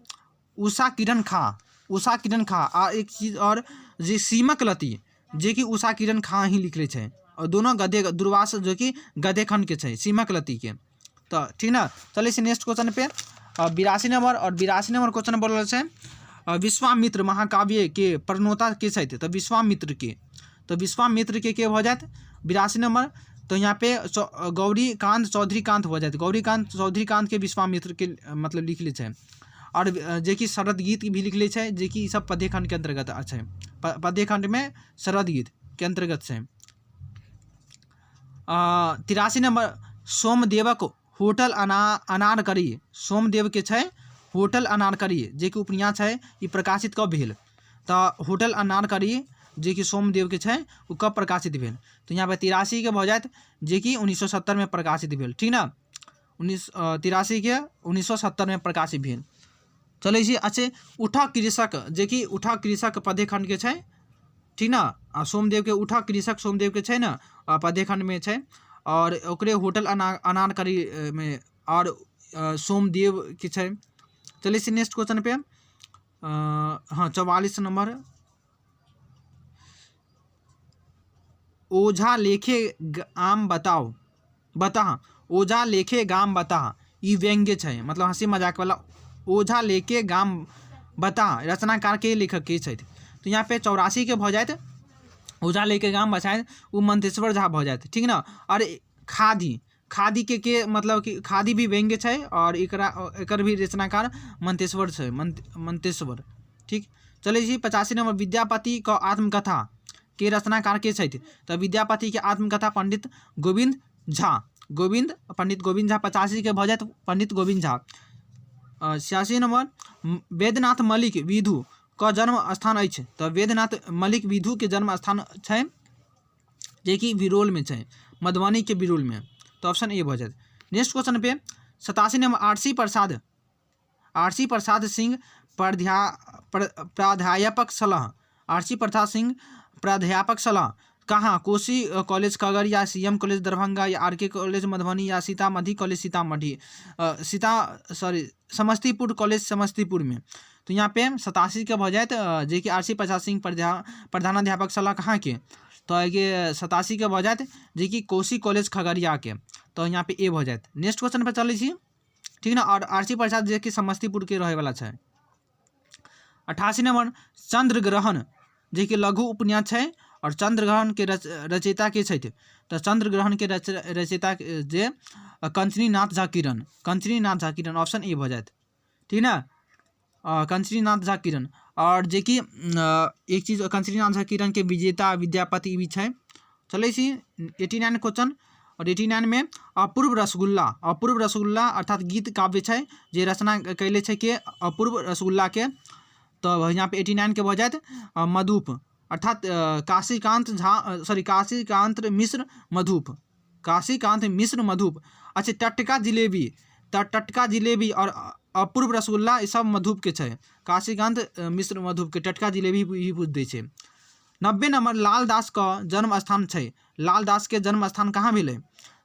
उषा किरण खां, उषा किरण खां। आ एक चीज और, जे सीमक लती जेकि उषा किरण खां ही लिखले छै, और दोनों गद्य दुर्वास जो कि गद्य खंड के छै सीमक लती के, तऽ ठीक ना। चलै छी नेक्स्ट क्वेश्चन पे, 82 नंबर, और 82 नंबर क्वेश्चन बोल रहल छै, विश्वामित्र महाकाव्य के प्रणोता के छथि, तऽ विश्वामित्र के, तऽ विश्वामित्र के भऽ जायत 82 नंबर, तऽ यहाँ पे गौरीकांत चौधरीकांत भऽ जायत, गौरीकांत चौधरीकांत के विश्वामित्र के मतलब लिखले छै, और जेकि शरद गीत भी लिखले छै, जेकि ई सब पद्य खंड के अंतर्गत छै, पद्य खंड में शरद गीत के अंतर्गत छै। 83 नंबर, सोमदेवक होटल अनारकरी, सोमदेव के छै होटल अनारकरी जेकि उपन्यास छै, ई प्रकाशित कब भेल, तऽ होटल अनारकरी जेकि सोमदेव के छै ओ कब प्रकाशित भेल, तऽ यहाँ पे 83 के भऽ जायत जेकि 1970 में प्रकाशित भेल, ठीक ना, उन्नीस, तिरासी के 1970 में प्रकाशित भेल। चलै छी अच्छे उठा कृषक, जेकि उठा कृषक पद्य खंड के छै, ठीक ना, आ सोमदेव के उठा कृषक सोमदेव के छै ने, आ पद्य खंड में छै, और ओकरे होटल अनारकरी में, और सोमदेव के छै। चलै छी नेक्स्ट क्वेश्चन पे, हाँ 44 नंबर, ओझा लेखे आम बताओ, बता, ओझा लेखे गाम बता, ई व्यंग्य छै, मतलब हंसी मजाक वाला, ओझा लेखे गाम बता रचनाकार के लेखक के छथि, तो यहाँ पे 84 के भऽ जायत ओझा लेके गाम बचायत ओ मंतेश्वर झा भऽ जायत, ठीक ना। और खादी, खादी के मतलब कि खादी भी व्यंग्य छै और एकर भी रचनाकार मंतेश्वर छै, मंतेश्वर, ठीक। चलै छी 85 नंबर, विद्यापति क आत्मकथा के रचनाकार के छथि, तऽ विद्यापति के आत्मकथा पंडित गोविंद झा, गोविंद, पंडित गोविंद झा 85 के भऽ जायत पंडित गोविंद झा। 86 नंबर, वैद्यनाथ मलिक विधु क जन्म स्थान अछि? तऽ वैद्यनाथ मलिक विधु के जन्म स्थान छै जेकि बिरौलमे छै, मधुबनीके बिरौलमे। तऽ ऑप्शन ए भऽ जायत। नेक्स्ट क्वेश्चन पे 87 नंबर, आरसी प्रसाद सिंह प्राध्यापक छलाह। आरसी प्रसाद सिंह प्राध्यापक छलाह कहाँ? Kosi college Khagaria, C M college Darbhanga, या आर के कॉलेज मधुबनी, या Sitamarhi college Sitamarhi, Sita sorry Samastipur college समस्तीपुरमे। तऽ यहाँ पे 87 के भऽ जायत, जेकि आर सी प्रसाद सिंह प्रधानाध्यापक छलाह कहाँके? तऽ एहिके 87 के भऽ जायत जेकि कोशी कॉलेज खगड़ियाके। तऽ यहाँ पे ए भऽ जायत। नेक्स्ट क्वेश्चन पे चलै छी, ठीक ने? आओर आर सी प्रसाद जेकि समस्तीपुरके रहैवला छै। 88 नंबर, चंद्र ग्रहण जेकि लघु उपन्यास छै आओर चंद्रग्रहणके रचयिता के छथि? तऽ चंद्रग्रहणके रचयिता जे कंचनीनाथ झा किरण, कंचनीनाथ झा किरण, ऑप्शन ए भऽ जायत, ठीक ने? कंचनीनाथ झा किरण। आओर जेकि एक चीज कंचनीनाथ झा किरणके विजेता विद्यापति भी छै। चलै छी 89 क्वेश्चन, आओर 89मे अपूर्व रसगुल्ला, अपूर्व रसगुल्ला अर्थात गीत काव्य छै जे रचना कयले छै के अपूर्व रसगुल्लाके? तऽ यहाँ पे 89के भऽ जायत मधुप, अर्थात काशीकांत झा, सॉरी काशीकांत मिश्र मधुप, काशीकांत मिश्र मधुप। अच्छा, टटका जिलेबी, तऽ टटका जिलेबी आओर अपूर्व रसगुल्ला ई सब मधुपके छै, काशीकांत मिश्र मधुपके टटका जिलेबी भी पूछ दै छै। 90 नंबर, लालदासके जन्म स्थान छै, लालदासके जन्म स्थान कहाँ भेलै?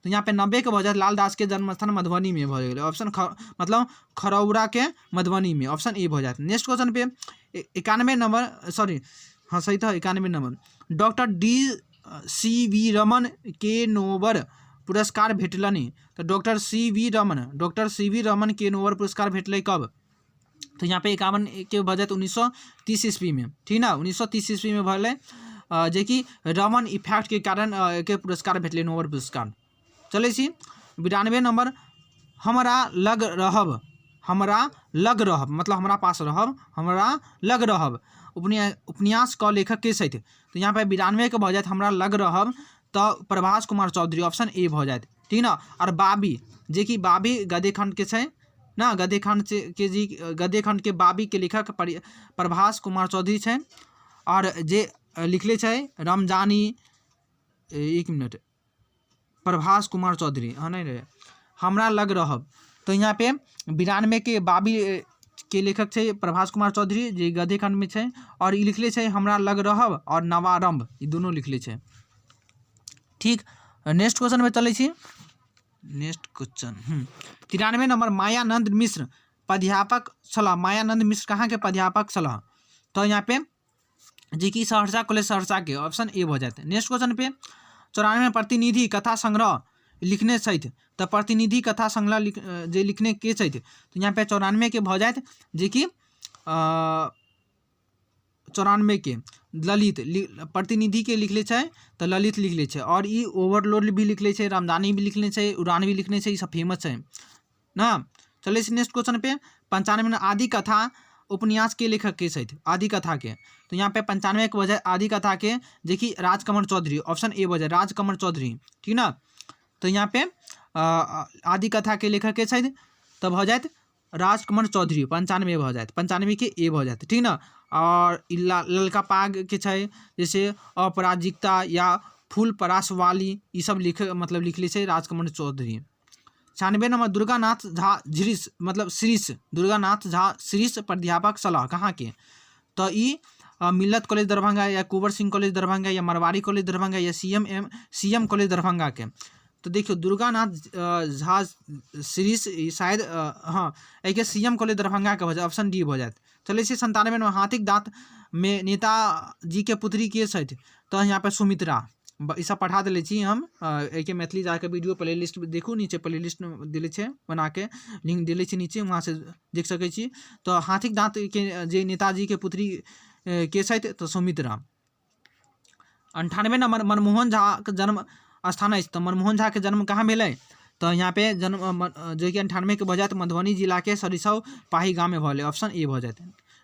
तऽ यहाँ पे 90के भऽ जायत लालदासके जन्म स्थान मधुबनीमे भऽ गेलै, ऑप्शन ख मतलब खरौराके मधुबनीमे, ऑप्शन ए भऽ जायत। नेक्स्ट क्वेश्चन पे 91 नंबर, सॉरी हाँ सही था 91 number, doctor D C V Raman के नोबल पुरस्कार भेटलनि। तऽ doctor C V Raman, doctor C V Raman के नोबल पुरस्कार भेटलै कब? तऽ यहाँ पे 51 के भऽ जायत 1930 ईस्वीमे, ठीक ने? 1930 ईस्वीमे भेलै, जेकि रमन इफेक्टके कारण के पुरस्कार भेटलै नोबल पुरस्कार। चलै छी 92 नंबर, हमरा लग रहब, हमरा लग रहब मतलब हमरा पास रहब, हमरा लग रहब उपन्यास के लेखक के छथि? तऽ यहाँ पे 92 के भऽ जायत हमरा लग रहब तऽ प्रभास कुमार चौधरी, ऑप्शन ए भऽ जायत, ठीक ने? आओर बाबी, जेकि बाबी गद्यखण्ड के छै ने, गद्यखण्ड के जी गद्यखण्ड के बाबी के लेखक प्रभास कुमार चौधरी छै। आओर जे लिखले छै रमजानी, एक मिनट, प्रभास कुमार चौधरी, हाँ नहीं रहे हमरा लग रहब। तऽ यहाँ पे 92 के बाबी के लेखक छै प्रभास कुमार चौधरी जे गद्यखण्ड में छै, आओर ई लिखले छै हमरा लग रहब आओर नवारम्भ, ई दुनू लिखले छै, ठीक। नेक्स्ट क्वेश्चन में चलै छी। Next question 93 number, Mayanand Mishra प्राध्यापक छलाह। मायानंद मिश्र कहाँ के प्राध्यापक छलाह? तऽ यहाँ पे जे कि सहरसा कॉलेज सहरसा के, ऑप्शन ए भऽ जायत। नेक्स्ट क्वेश्चन पे 94 प्रतिनिधि कथा संग्रह लिखने छथि। तऽ प्रतिनिधि कथा संग्रह जे लिखने के छथि? तऽ यहाँ पे 94 के भऽ जायत जेकि 94 के ललित, प्रतिनिधि के लिखले छै तऽ ललित लिखले छै। आओर ई ओवरलोड भी लिखले छै, रामदानी भी लिखने छै, उड़ान भी लिखने छै, ई सब फेमस छै ना। चलै छी नेक्स्ट क्वेश्चन पे 95 में, आदि कथा उपन्यास के लेखक के छथि? आदि कथा के तो यहाँ पे 95 के बजाय आदि कथा के जेकि राजकमल चौधरी, ऑप्शन ए बजाय राजकमल चौधरी, ठीक ना? तो यहाँ पे आदि कथा के लेखक के छथि? तऽ भऽ जायत राजकमल चौधरी, 95 भऽ जायत, 95 के ए भऽ जायत, ठीक ने? आओर ई ललका पाग के छै, जैसे अपराजिता या फूल परासवाली, ई सब लिख मतलब लिखले छै राजकमल चौधरी। 96 नंबर, दुर्गानाथ झा झिरिस मतलब श्रीश, दुर्गानाथ झा श्रीश प्राध्यापक छलाह कहाँ के? तऽ ई मिल्लत कॉलेज दरभंगा या कुंवर सिंह कॉलेज दरभंगा या मारवाड़ी कॉलेज दरभंगा या C M M C M college Darbhanga के। तऽ देखियौ दुर्गानाथ झा श्रीश ई शायद हँ एहिके सी एम कॉलेज दरभंगाके भऽ जायत, ऑप्शन डी भऽ जायत। चलै छी 97 नंबर, हाथीक दाँतमे नेताजीके पुत्री के छथि? तऽ यहाँ पे सुमित्रा। ई सब पढ़ा देले छी हम एहिके मैथिली जाके वीडियो प्ले लिस्ट देखू, नीचे प्ले लिस्ट देले छै बनाके, लिंक देले छी नीचे, वहाँ से देख सकै छी। तऽ हाथीक दाँतके जे नेताजीके पुत्री के छथि? तऽ सुमित्रा। 98 नंबर, मनमोहन झाके जन्म स्थान अछि। तऽ मनमोहन झाके जन्म कहाँ भेलै? तऽ यहाँ पे जन्म जे कि 98 के भऽ जायत मधुबनी जिलाके सरिसव पाही गाममे भऽ गेलै, ऑप्शन ए भऽ जायत।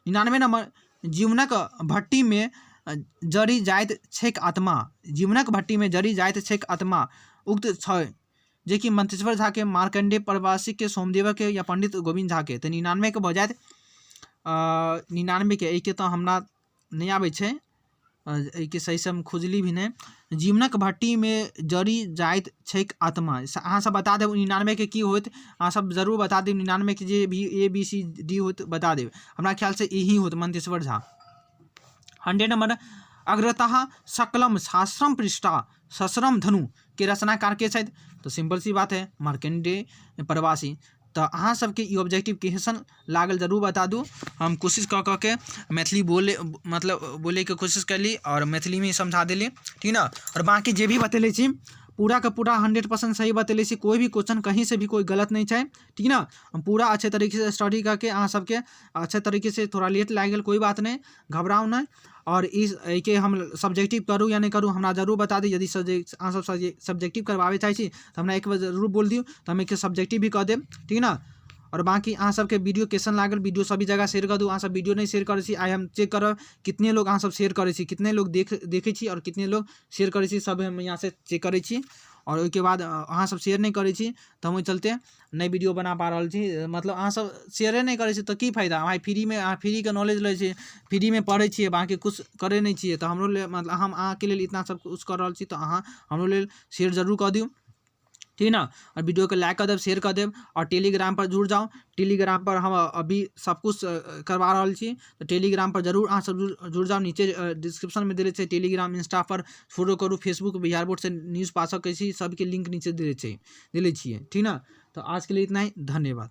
99 नंबर, जीवनक भट्टीमे जरि जाइत छैक आत्मा, जीवनक भट्टीमे जरि जाइत छैक आत्मा उक्त छै जेकि मंत्रेश्वर झाके, मार्कण्डेय प्रवासीके, सोमदेवके या पंडित गोविन्द झाके। तऽ 99 के भऽ जायत 99के, एहिके तऽ हमरा नहि आबै छै, एहिके सहीसँ हम खोजली भी नहि। जीवनक भट्टीमे जरि जाइत छैक आत्मा। अहाँसभ बता देब 99के की होयत, अहाँसभ जरूर बता देब। 99के जे भी ए बी सी डी होत बता देब। हमरा ख्यालसँ यही होत मंतेश्वर झा। 100 नंबर, अग्रतः सकलम शास्त्रम पृष्ठा सश्रम धनु के रचनाकार के छथि? तऽ सिंपल सी बात है, मार्कंडेय प्रवासी। तऽ अहाँ सबके ई ऑब्जेक्टिव केहन लागल जरूर बता दू। हम कोशिश कऽ कऽ के मैथिली बोले, मतलब बोलैके कोशिश कयली आओर मैथिलीमे ही समझा देली, ठीक ने? आओर बाँकी जे भी बतेले छी पूराके पूरा 100% सही बतेले छी। कोइ भी क्वेश्चन कहीँसँ भी कोइ गलत नहि छै, ठीक ने? हम पूरा अच्छे तरीकेसँ स्टडी कऽ के अहाँ सबके अच्छे तरीकेसँ, थोड़ा लेट लागि गेल, कोइ बात नहि, घबराउ नहि। आओर ई एहिके हम सब्जेक्टिव करू या नहि करू, हमरा जरूर बता दी। यदि सब्जेक्ट अहाँ सब सब्जेक्टिव करबाबै चाहै छी तऽ हमरा एक बेर जरूर बोल दियौ, तऽ हम एहिके सब्जेक्टिव भी कऽ देब, ठीक ने? आओर बाँकी अहाँ सबके वीडियो कैसन लागल, वीडियो सभी जगह शेयर कऽ दू। अहाँ सब वीडियो नहि शेयर करै छी। आइ हम चेक करब कितने लोग अहाँ सब शेयर करै छी, कितने लोग देखै छी आओर कितने लोग शेयर करै छी, सब हम यहाँसँ चेक करै छी। आओर ओहिके बाद अहाँ सब शेयर नहि करै छी तऽ हम ओहि चलते नहि वीडियो बना पा रहल छी। मतलब अहाँ सब शेयरे नहि करै छी तऽ की फायदा भाइ फ्रीमे? अहाँ फ्रीके नॉलेज लै छी, फ्रीमे पढ़ै छियै, बाँकी किछु करै नहि छियै। तऽ हमरो लेल, मतलब हम अहाँके लेल इतना सब किछु कऽ रहल छी, तऽ अहाँ हमरो लेल शेयर जरूर कऽ दियौ, ठीक ने? आओर वीडियोके लाइक कऽ देब, शेयर कऽ देब आओर टेलीग्रामपर जुड़ि जाउ। टेलीग्रामपर हम अभी सबकिछु करबा रहल छी, तऽ टेलीग्रामपर जरूर अहाँसब जुड़ि जाउ। नीचे डिस्क्रिप्शनमे देले छै टेलीग्राम, इंस्टापर फॉलो करू, फेसबुक, बिहार बोर्डसँ न्यूज पा सकै छी, सबके लिंक नीचे देले छै, देले छियै, ठीक ने? तऽ आजके लिए इतना ही, धन्यवाद।